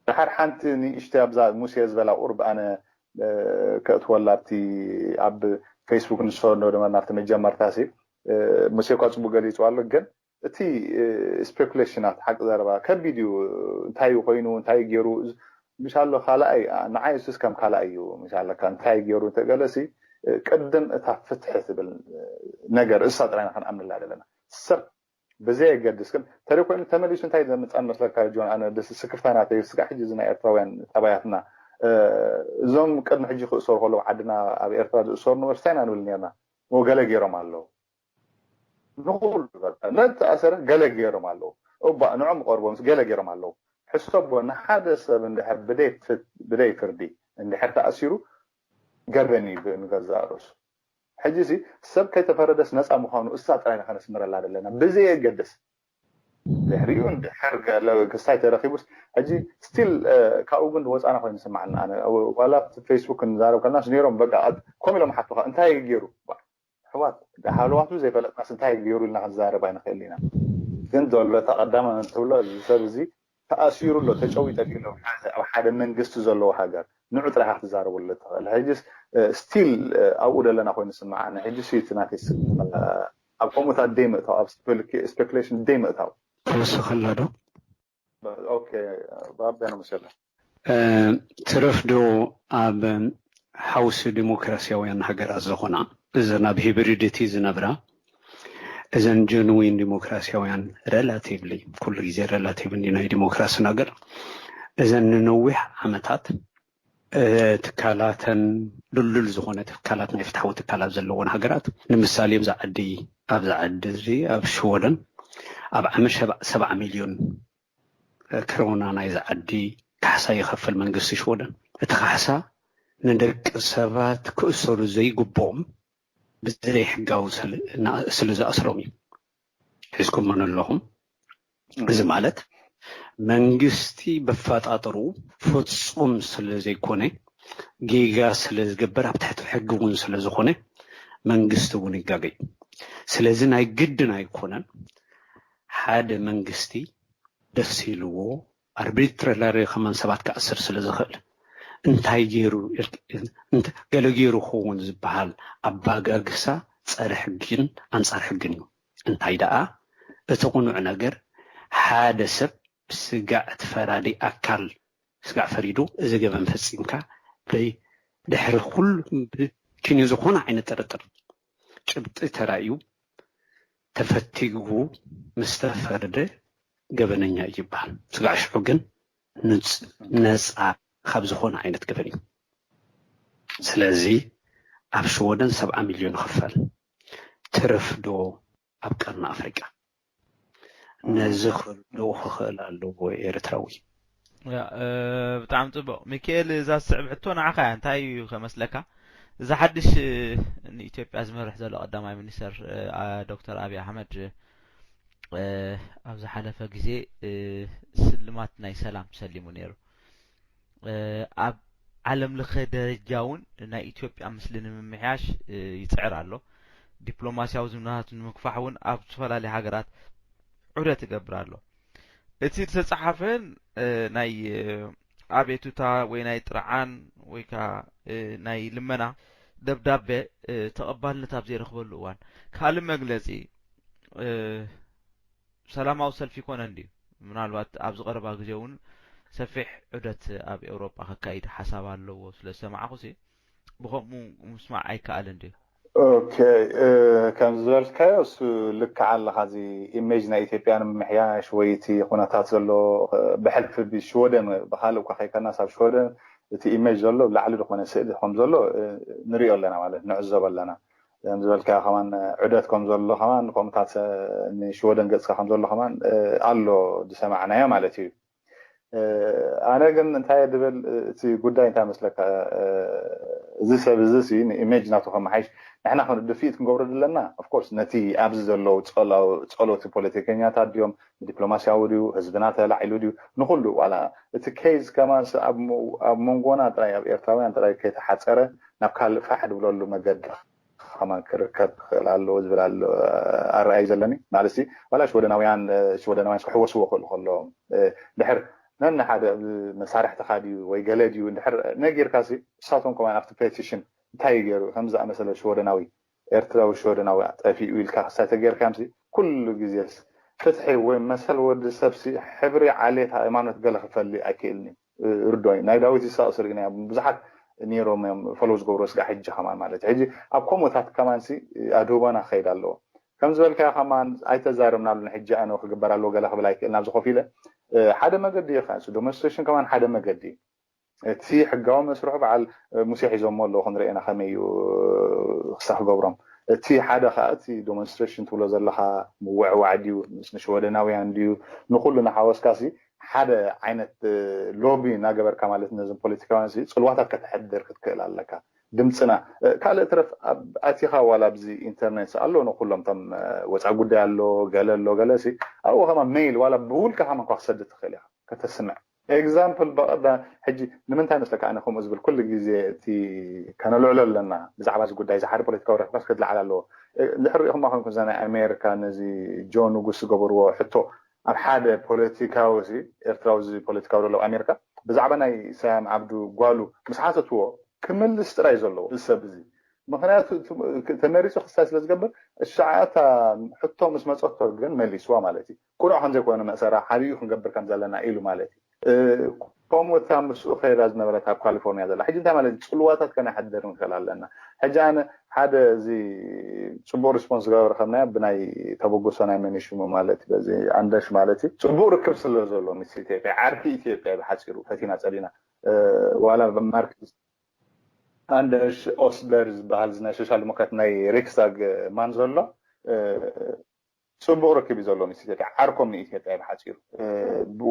ድሓር ሓንቲ ንእሽተ ኣብዛ ሙሴ ዝበላ ቁርብ ኣነ ከእትወላ ኣብቲ ኣብ ፌስቡክ ንሰዶ ድማ ናብቲ መጀመርታ ሲ ሙሴ እኳ ፅቡቅ ገሊፅዋ ኣሎ ግን እቲ ስፔኩሌሽናት ሓቂ ዘረባ ከቢድ እዩ። እንታይ ኮይኑ እንታይ ገይሩ ምሻሎ ካልኣይ ንዓይ እሱስ ከም ካልኣይ እዩ ምሻለካ እንታይ ገይሩ እንተገለሲ ቅድም እታ ፍትሒ ትብል ነገር እሳ ጥራይና ክንኣምንላ ዘለና ሰብ ብዘየገድስ ግን ተደ ኮይኑ ተመሊሱ እንታይ ዘምፃን መስለካ ጆን ኣነ ደስ ስክፍታ ናተይ ስጋዕ ሕጂ እዚ ናይ ኤርትራውያን ጠባያትና እዞም ቅድሚ ሕጂ ክእሰሩ ከለዉ ዓድና ኣብ ኤርትራ ዝእሰሩ ነበሩ እንታይ ኢና ንብል ነርና ገለ ገይሮም ኣለዉ ንኩሉ ነተኣሰረ ገለ ገይሮም ኣለዉ እባ ንዖም ቀርቦምስ ገለ ገይሮም ኣለዉ ሕሰቦ ንሓደ ሰብ እንድሕር ብደይ ፍርዲ እንድሕር ተኣሲሩ ገበን እዩ ንገዛእ ርእሱ ሕጂ ሲ ሰብ ከይተፈረደስ ነፃ ምዃኑ እሳ ጥራይ ንኸነስምረላ ዘለና ብዘየገድስ ድሕሪኡ እንድሕር ክስታይ ተረኪቡስ ሕጂ ስቲል ካብኡ ግን ወፃና ኮይኑ ዝስማዓና ዋላ ፌስቡክ ንዛረብ ከልናስ ነይሮም በቃ ከም ኢሎም ሓቱካ እንታይ ገይሩ ኣሕዋት ሃለዋቱ ዘይፈለጥናስ እንታይ ገይሩ ኢልና ክንዛረብ ኣይንኽእል ኢና ግን ዘሎ ተቐዳማ ትብሎ እዚ ሰብ እዚ ተኣሲሩ ኣሎ ተጨዊጠ ኣሎ ኣብ ሓደ መንግስቲ ዘለዎ ሃገር ንዑ ጥራይ ክትዛረበሉ ትኽእል ሕጅስ ስቲል ኣብኡ ዘለና ኮይኑ ስምዓኒ ሕጅስ እቲ ናተይ ኣብ ከምኡታት ደይ ምእታው ኣብ ስፔኩሌሽን ደይ ምእታው ክወስኸላ ዶ ባቢያኖ መሰለ ትረፍ ዶ ኣብ ሓውሲ ዲሞክራሲያውያን ሃገራት ዝኾና እዘን ኣብ ሂብሪድቲ ዝነብራ እዘን ጀንዊን ዲሞክራሲያውያን ረላቲቭሊ ኩሉ ግዜ ረላቲቭሊ ናይ ዲሞክራሲ ነገር እዘን ንነዊሕ ዓመታት ትካላተን ድልዱል ዝኾነ ትካላት ናይ ፍትሓዊ ትካላት ዘለዎን ሃገራት ንምሳሌ ኣብዚ ዓዲ ኣብዚ ዓዲ እዚ ኣብ ሽወደን ኣብ ዓመት ሰብዓ ሚልዮን ክሮና ናይዚ ዓዲ ካሕሳ ይኸፍል መንግስቲ ሽወደን። እቲ ካሕሳ ንደቂ ሰባት ክእሰሩ ዘይግብኦም ብዘይሕጋዊ ስለ ዝኣስሮም እዩ። ሒዝኩሞ ኣለኹም። እዚ ማለት መንግስቲ በፋጣጥሩ ፍጹም ስለ ዘይኮነ ጌጋ ስለ ዝገብር ኣብ ትሕቲ ሕጊ እውን ስለ ዝኾነ መንግስቲ እውን ይጋገ እዩ። ስለዚ ናይ ግድን ኣይኮነን ሓደ መንግስቲ ደስ ኢልዎ ኣርቢትራሪ ከማን ሰባት ክኣስር ስለ ዝኽእል እንታይ ገይሩ ገለ ገይሩ ክኸውን ዝበሃል ኣባጋግሳ ጸረ ሕግን ኣንጻር ሕግን እዩ። እንታይ ደኣ እቲ ቅኑዕ ነገር ሓደ ሰብ ብስጋዕ እቲ ፈራዲ ኣካል ስጋዕ ፈሪዱ እዚ ገበን ፈጺምካ ደይ ድሕሪ ኩሉ ኪንዮ ዝኾነ ዓይነት ጥርጥር ጭብጢ ተራእዩ ተፈቲጉ ምስ ተፈርደ ገበነኛ እዩ ይበሃል። ስጋዕ ሽዑ ግን ነፃ ካብ ዝኾነ ዓይነት ገበን እዩ። ስለዚ ኣብ ሽወደን ሰብዓ ሚልዮን ይኽፈል ትረፍ ዶ ኣብ ቀርኒ ኣፍሪቃ? ነዚ ክርድኦ ክኽእል ኣለዎ ኤርትራዊ። ብጣዕሚ ፅቡቅ ሚካኤል፣ እዛ ዝስዕብ ሕቶ ንዓኻ እያ። እንታይ እዩ ከመስለካ እዚ ሓድሽ ንኢትዮጵያ ዝመርሕ ዘሎ ቀዳማይ ሚኒስተር ዶክተር ኣብይ ኣሕመድ ኣብ ዝሓለፈ ግዜ ስልማት ናይ ሰላም ሰሊሙ ነይሩ። ኣብ ዓለም ለኸ ደረጃ እውን ናይ ኢትዮጵያ ምስሊ ንምምሕያሽ ይፅዕር ኣሎ። ዲፕሎማሲያዊ ዝምድናታቱ ንምግፋሕ እውን ኣብ ዝተፈላለዩ ሃገራት ዑደት ይገብር ኣሎ። እቲ ዝተፃሓፈ ናይ ኣቤቱታ ወይ ናይ ጥርዓን ወይ ከዓ እ፣ ናይ ልመና ደብዳቤ፣ እ፣ ተቐባልነት ኣብ ዘይረኽበሉ እዋን፣ ካልእ መግለጺ፣ እ፣ ሰላማዊ ሰልፊ ይኮነን ድዩ? ምናልባት ኣብዚ ቀረባ ግዜ እውን ሰፊሕ ዑደት ኣብ ኤውሮጳ ከካይድ ሓሳብ ኣለዎ ስለ ዝሰማዕኹሲ፣ ብኸምኡ ምስማዕ ኣይከኣልን ድዩ? ኦኬ፣ እ፣ ከም ዝበልካዮ እሱ ልክዕ ኣለኻ። እዚ ኢሜጅ ናይ ኢትዮጵያ ንምምሕያሽ ወይ እቲ ኩነታት ዘሎ፣ እ፣ ብሕልፊ ብሽወደን ብኻልእ እኳ ከይከናስ ኣብ ሽወደን እቲ ኢሜጅ ዘሎ ብላዕሊ ዝኾነ ስእሊ ከም ዘሎ፣ እ፣ ንሪኦ ኣለና ማለት ንዕዘቦ ኣለና። ከም ዝበልካዮ ከማን ዑደት ከም ዘሎ ከማን ከምኡታት፣ እ፣ ንሽወደን ገጽካ ከም ዘሎ ከማን፣ እ፣ ኣሎ ዝሰማዕናዮ ማለት እዩ። እ፣ ኣነ ግን እንታይ ድብል፣ እ፣ እቲ ጉዳይ እንታይ መስለካ፣ እ፣ እዚ ሰብ እዚ ሲ ንኢሜጅ ናቱ ከመሓይሽ ንሕና ከም ድፍኢት ክንገብሮ ድለና፣ ኦፍኮርስ ነቲ ኣብዚ ዘለዉ ጸሎ-፣ ጸሎቲ ፖለቲከኛታት ድዮም፣ ብዲፕሎማሲያዊ ድዩ፣ ህዝብና ተላዒሉ ድዩ፣ ንኹሉ ዋላ እቲ ኬዝ ከማን ሲ ኣብ ሞ-፣ ኣብ መንጎና ጥራይ ኣብ ኤርትራውያን ጥራይ ከይተሓጸረ ናብ ካልእ ፋሕ ድብለሉ መገዲ ከማን ክርከብ ክኽእል ኣለዎ ዝብል ኣሎ ኣረኣይ ዘለኒ። ማለት ሲ ዋላ ሽወደናውያን፣ እ፣ ሽወደናውያን ክሕወስዎ ክኽእሉ ከለዎም፣ እ፣ ድሕር ነንሓደ መሳርሕትኻ ድዩ ወይ ገለ ድዩ እንድሕር ነጊርካ ሲ እሳቶም ከማን ኣብቲ ፔቲሽን እንታይ ገይሩ ከም ዝኣመሰለ ሽወደናዊ ኤርትራዊ ሽወደናዊ ጠፊኡ ኢልካ ክሳይ ተገይርካ ሲ ኩሉ ግዜ ሲ ፍትሒ ወይ መሰል ወዲ ሰብ ሲ ሕብሪ ዓሌት ሃይማኖት ገለ ክፈሊ ኣይክእልን እዩ። እ፣ ርዶይ ናይ ዳዊት ይስሐቅ ስርኢና ብዙሓት ነይሮም እዮም ፈሎ ዝገብሮ ስጋዕ ሕጂ ከማን ማለት እዩ። ሕጂ ኣብ ከምኡታት ከማን ሲ ኣድህቦና ክኸይድ ኣለዎ። ከም ዝበልካዮ ከማን ኣይተዛረብናሉን። ሕጂ ኣነ ክግበር ኣለዎ ገለ ክብል ኣይክእል ናብዚ ኮፍ ኢለ፣ እ፣ ሓደ መገዲ እዩ። ዴሞንስትሬሽን ከማን ሓደ መገዲ እዩ። እቲ ሕጋዊ መስርሑ በዓል፣ እ፣ ሙሴ ሒዞሞ ኣለዉ ክንርእየና ከመይ እዩ ክሳብ ክገብሮም። እቲ ሓደ ከዓ እቲ ዴሞንስትሬሽን ትብሎ ዘለኻ ምውዕዋዕ ድዩ፣ ምስ ንሽወደናውያን ድዩ፣ ንኩሉ ናሓወስካ ሲ ሓደ ዓይነት፣ እ፣ ሎቢ እናገበርካ ማለት ነዞም ፖለቲካውያን ሲ ጽልዋታት ከተሕድር ክትክእል ኣለካ። ድምፅና፣ እ፣ ካልእ ትረፍ ኣብ-፣ ኣቲኻ ዋላ ኣብዚ ኢንተርኔት ኣሎ ንኩሎም ቶም፣ እ፣ ወፃኢ ጉዳይ ኣሎ፣ ገለ ኣሎ፣ ገለ ሲ ኣብኡ ከማ ሜይል ዋላ ብውልቅኻ ከማ ክሰድድ ትኽእል ኢኻ ከተስምዕ። ኤግዛምፕል በቐዳ ሕጂ ንምንታይ መስለካ ኣነ ከምኡ ዝብል ኩሉ ግዜ እቲ ከነልዕሎ ኣለና ብዛዕባ እዚ ጉዳይ እዚ ሓደ ፖለቲካዊ ረብሓስ ክትልዓል ኣለዎ። እ፣ እንድሕር ሪኢኹማ ኮይንኩም እዛ ናይ ኣሜሪካ ነዚ ጆ ንጉስ ዝገበርዎ ሕቶ ኣብ ሓደ ፖለቲካዊ ሲ ኤርትራዊ እዚ ፖለቲካዊ ዘሎ ኣብ ኣሜሪካ ብዛዕባ ናይ ሳያም ዓብዱ ጓሉ ምስ ሓተትዎ ክምልስ ጥራይ ዘለዎ እዚ ሰብ እዚ። ምኽንያቱ እቲ ተመሪጹ ክስታይ ስለ ዝገብር እሻዓታ ሕቶ ምስ መጸቶ ግን መሊስዋ ማለት እዩ። ቁኑዕ ከም ዘይኮነ መእሰራ ሓቢኡ ክንገብር ከም ዘለና ኢሉ ማለት እዩ። እ፣ ከምኡ እታ ምስኡ ከይዳ ዝነበረት ኣብ ካሊፎርኒያ ዘላ ሕጂ እንታይ ማለት እዩ? ጽልዋታት ከነሕድር ንኽእል ኣለና። ሕጂ ኣነ ሓደ እዚ ጽቡቕ ሪስፖንስ ዝገበረ ከምናዮ ብናይ ተበግሶ ናይ መን እዩ ሽሙ ማለት እዩ፣ በዚ ኣንደርሽ ማለት እዩ። ጽቡቕ ርክብ ስለ ዘሎ ምስ ኢትዮጵያ፣ ዓርኪ ኢትዮጵያ ብሓጺሩ ፈቲና ጸሊና፣ እ፣ ዋላ ማርክ ኣንደርሽ ኦስለር ዝበሃል ናይ ሶሻል ዲሞክራት ናይ ሪክስዳግ ማን ዘሎ፣ እ፣ ጽቡቕ ርክብ እዩ ዘሎ ምስ ኢትዮጵያ፣ ዓርኮም ንኢትዮጵያ ብሓጺሩ። እ፣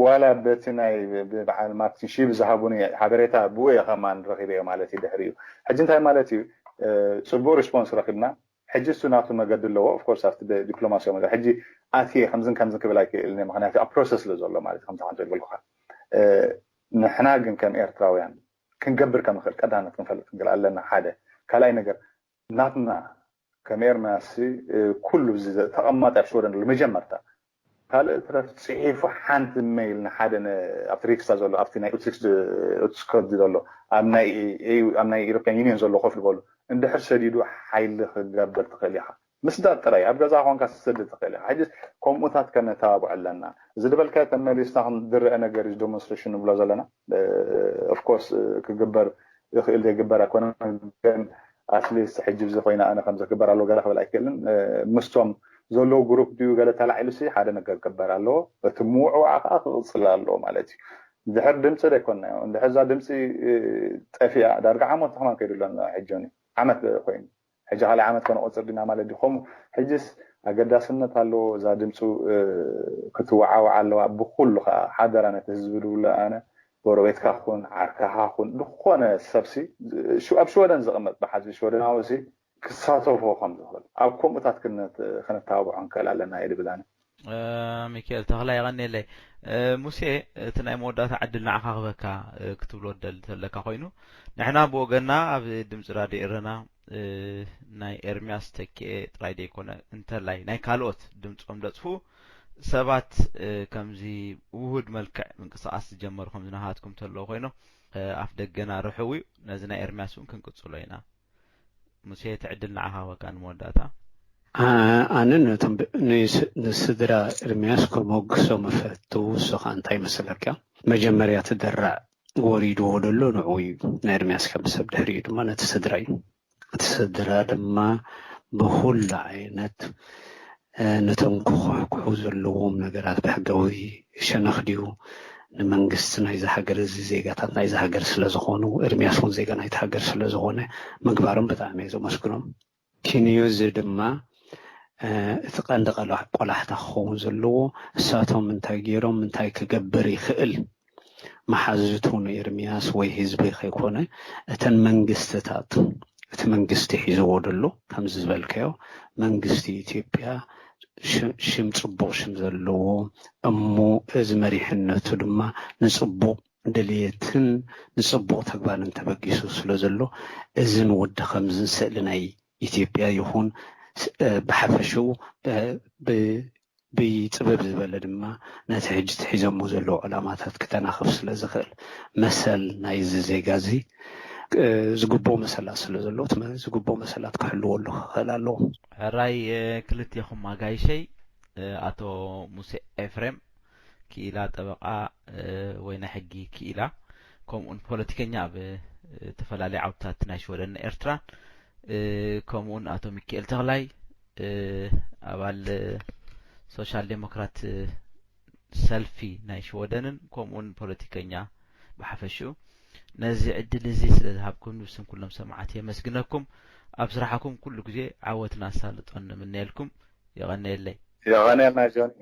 ዋላ በቲ ናይ ብ-፣ በዓል ማርቲን ሺብ ዝሃቡኒ ሓበሬታ ብኡ እየ ከማን ረኺበዮ ማለት እዩ ድሕሪኡ። ሕጂ እንታይ ማለት እዩ? እ፣ ጽቡቕ ሪስፖንስ ረኺብና። ሕጂ እሱ ናቱ መገዲ ኣለዎ። ኦፍኮርስ ኣብቲ ብ-፣ ዲፕሎማሲያዊ መገዲ ሕጂ ኣትየ ከምዝን ከምዝን ክብል ኣይክእልን እየ፣ ምኽንያቱ ኣብ ፕሮሰስ ስለ ዘሎ ማለት እዩ፣ ከምቲ ከምቲ ዝበልኩኻ። እ፣ ንሕና ግን ከም ኤርትራውያን ክንገብር ከም ንኽእል ቀዳምነት ክንፈልጥ ክንክእል ኣለና። ሓደ። ካልኣይ ነገር ናትና ከም ኤርምያስ ሲ፣ እ፣ ኩሉ እዚ ዘ-፣ ተቐማጢ ኣብ ሽወደን ዘሎ መጀመርታ ካልእ ትረፍ ጽሒፉ ሓንቲ ሜይል ንሓደ ነ-፣ ኣብቲ ሪክስታ ዘሎ ኣብቲ ናይ ኡትስክ-፣ ኡትስኮት ዘሎ ኣብ ናይ ኤ-፣ ኣብ ናይ ኢሮፕያን ዩኒየን ዘሎ ኮፍ ዝበሉ እንድሕር ሰዲዱ ሓይሊ ክገብር ትኽእል ኢኻ። ምስዳድ ጥራይ ኣብ ገዛ ኮንካ ትሰድድ ትኽእል ኢኻ። ሕጂ ከምኡታት ከነተባብዖ ኣለና። እዚ ዝበልካዮ ተመሊስና ክንድረአ ነገር እዩ ዲሞንስትሬሽን ንብሎ ዘለና። እ፣ ኦፍኮርስ፣ እ፣ ክግበር ይኽእል ዘይግበር ኣይኮነን፣ ግን ኣትሊስት ሕጂ እዚ ኮይነ ኣነ ከምዚ ክግበር ኣለዎ ገለ ክብል ኣይክእልን። እ፣ ምስቶም ዘለዉ ግሩፕ ድዩ ገለ ተላዒሉሲ ሓደ ነገር ክግበር ኣለዎ። እቲ ምውዕዋዕ ከዓ ክቕጽል ኣለዎ ማለት እዩ። እንድሕር ድምፂ ዘይኮንናዮ፣ እንድሕር እዛ ድምፂ፣ እ፣ ጠፊኣ ዳርጋ ዓመት ከማን ከይዱ ኣሎ ሕጂ እውን እዩ። ዓመት ኮይኑ ሕጂ ካልኣይ ዓመት ከነቆፅር ዲና ማለት ድዩ? ከምኡ ሕጅስ ኣገዳስነት ኣለዎ እዛ ድምፁ፣ እ፣ ክትወዓወዕ ኣለዋ። ብኩሉ ከዓ ሓደራ ነቲ ህዝቢ ድብሎ ኣነ፣ ጎረቤትካ ኩን፣ ዓርካኻ ኩን፣ ዝኾነ ሰብሲ፣ ሽ-፣ ኣብ ሽወደን ዝቕመጥ ብሓዚ ሽወደናዊ ሲ ክሳተፎ ከም ዝኽእል ኣብ ከምኡታት ክነት-፣ ክንተባብዖ ንክእል ኣለና እየ ድብል ኣነ። እ፣ ሚካኤል ተኽላይ የቐንየለይ። እ፣ ሙሴ፣ እቲ ናይ መወዳእታ ዕድል ንዓኻ ክበካ፣ እ፣ ክትብሎ ደል-፣ ዘለካ ኮይኑ፣ ንሕና ብወገንና ኣብ ድምፂ ራድዮ ኤረና፣ እ፣ ናይ ኤርምያስ ተኪኤ ጥራይ ደይኮነ፣ እንተላይ ናይ ካልኦት ድምፆም ደፅፉ ሰባት፣ እ፣ ከምዚ ውሁድ መልክዕ ምንቅስቃስ ዝጀመሩ ከምዚ ናሃትኩም ተለዉ ኮይኖም፣ ኣፍ ደገና ርሑው እዩ። ነዚ ናይ ኤርምያስ እውን ክንቅጽሎ ኢና። ሙሴ፣ እቲ ዕድል ንዓኻ ወካ ንመወዳእታ። ኣነ ነቶም ንስድራ ኤርምያስ ከመግሶም እፈቱ። እሱ ከዓ እንታይ መሰለካ፣ መጀመርያ እቲ ደራዕ ወሪድዎ ደሎ ንዕኡ እዩ፣ ናይ ኤርምያስ ከም ሰብ ድሕሪኡ ድማ ነቲ ስድራ እዩ። እቲ ስድራ ድማ ብኩሉ ዓይነት ነቶም ክኩሕኩሑ ዘለዎም ነገራት ብሕጋዊ ሸነኽ ድዩ፣ ንመንግስቲ ናይዚ ሃገር፣ እዚ ዜጋታት ናይዚ ሃገር ስለዝኾኑ፣ ኤርምያስ እውን ዜጋ ናይቲ ሃገር ስለዝኾነ ምግባሮም ብጣዕሚ እየ ዘመስግኖም። ኪንዮዚ ድማ እቲ ቀንዲ ቆላሕታ ክኸውን ዘለዎ፣ እሳቶም እንታይ ገይሮም፣ እንታይ ክገብር ይኽእል፣ መሓዝቱ ንኤርምያስ ወይ ህዝቢ ከይኮነ፣ እተን መንግስትታት፣ እቲ መንግስቲ ሒዝዎ ደሎ ከምዚ ዝበልካዮ መንግስቲ ኢትዮጵያ ሽም ፅቡቕ ሽም ዘለዎ እሞ፣ እዚ መሪሕነቱ ድማ ንፅቡቕ ድልየትን ንፅቡቕ ተግባርን ተበጊሱ ስለ ዘሎ፣ እዚ ንወዲ ከምዚ ስእሊ ናይ ኢትዮጵያ ይኹን ብሓፈሽኡ ብፅብብ ዝበለ ድማ ነቲ ሕጂ ሒዞሞ ዘለዉ ዕላማታት ክተናኽፍ ስለ ዝኽእል፣ መሰል ናይዚ ዜጋ እዚ ዝግብኦ መሰላት ስለ ዘለዎ፣ ዝግብኦ መሰላት ክሕልወሉ ክኽእል ኣለዎ። ሕራይ ክልቴኹም ኣጋይሸይ፣ ኣቶ ሙሴ ኤፍሬም ክኢላ ጠበቃ ወይ ናይ ሕጊ ክኢላ፣ ከምኡውን ፖለቲከኛ ኣብ ዝተፈላለዩ ዓውድታት ናይ ሽወደን ኤርትራን፣ ከምኡውን ኣቶ ሚካኤል ተኽላይ ኣባል ሶሻል ዴሞክራት ሰልፊ ናይ ሽወደንን ከምኡውን ፖለቲከኛ ብሓፈሽኡ፣ ነዚ ዕድል እዚ ስለ ዝሃብኩም ብስም ኩሎም ሰማዕቲ የመስግነኩም። ኣብ ስራሕኩም ኩሉ ግዜ ዓወትን ኣሳልጦን ንምነየልኩም። የቐንየለይ። የቐንየልና ጆኒ።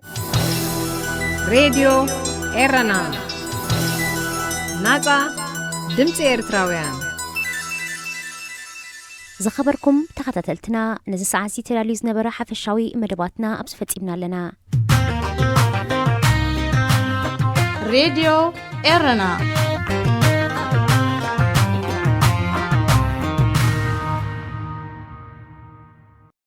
ሬድዮ ኤረና፣ ናጻ ድምጺ ኤርትራውያን። ዝኸበርኩም ተኸታተልትና፣ ነዚ ሰዓት እዚ ተዳልዩ ዝነበረ ሓፈሻዊ መደባትና ኣብዚ ፈጺምና ኣለና። ሬድዮ ኤረና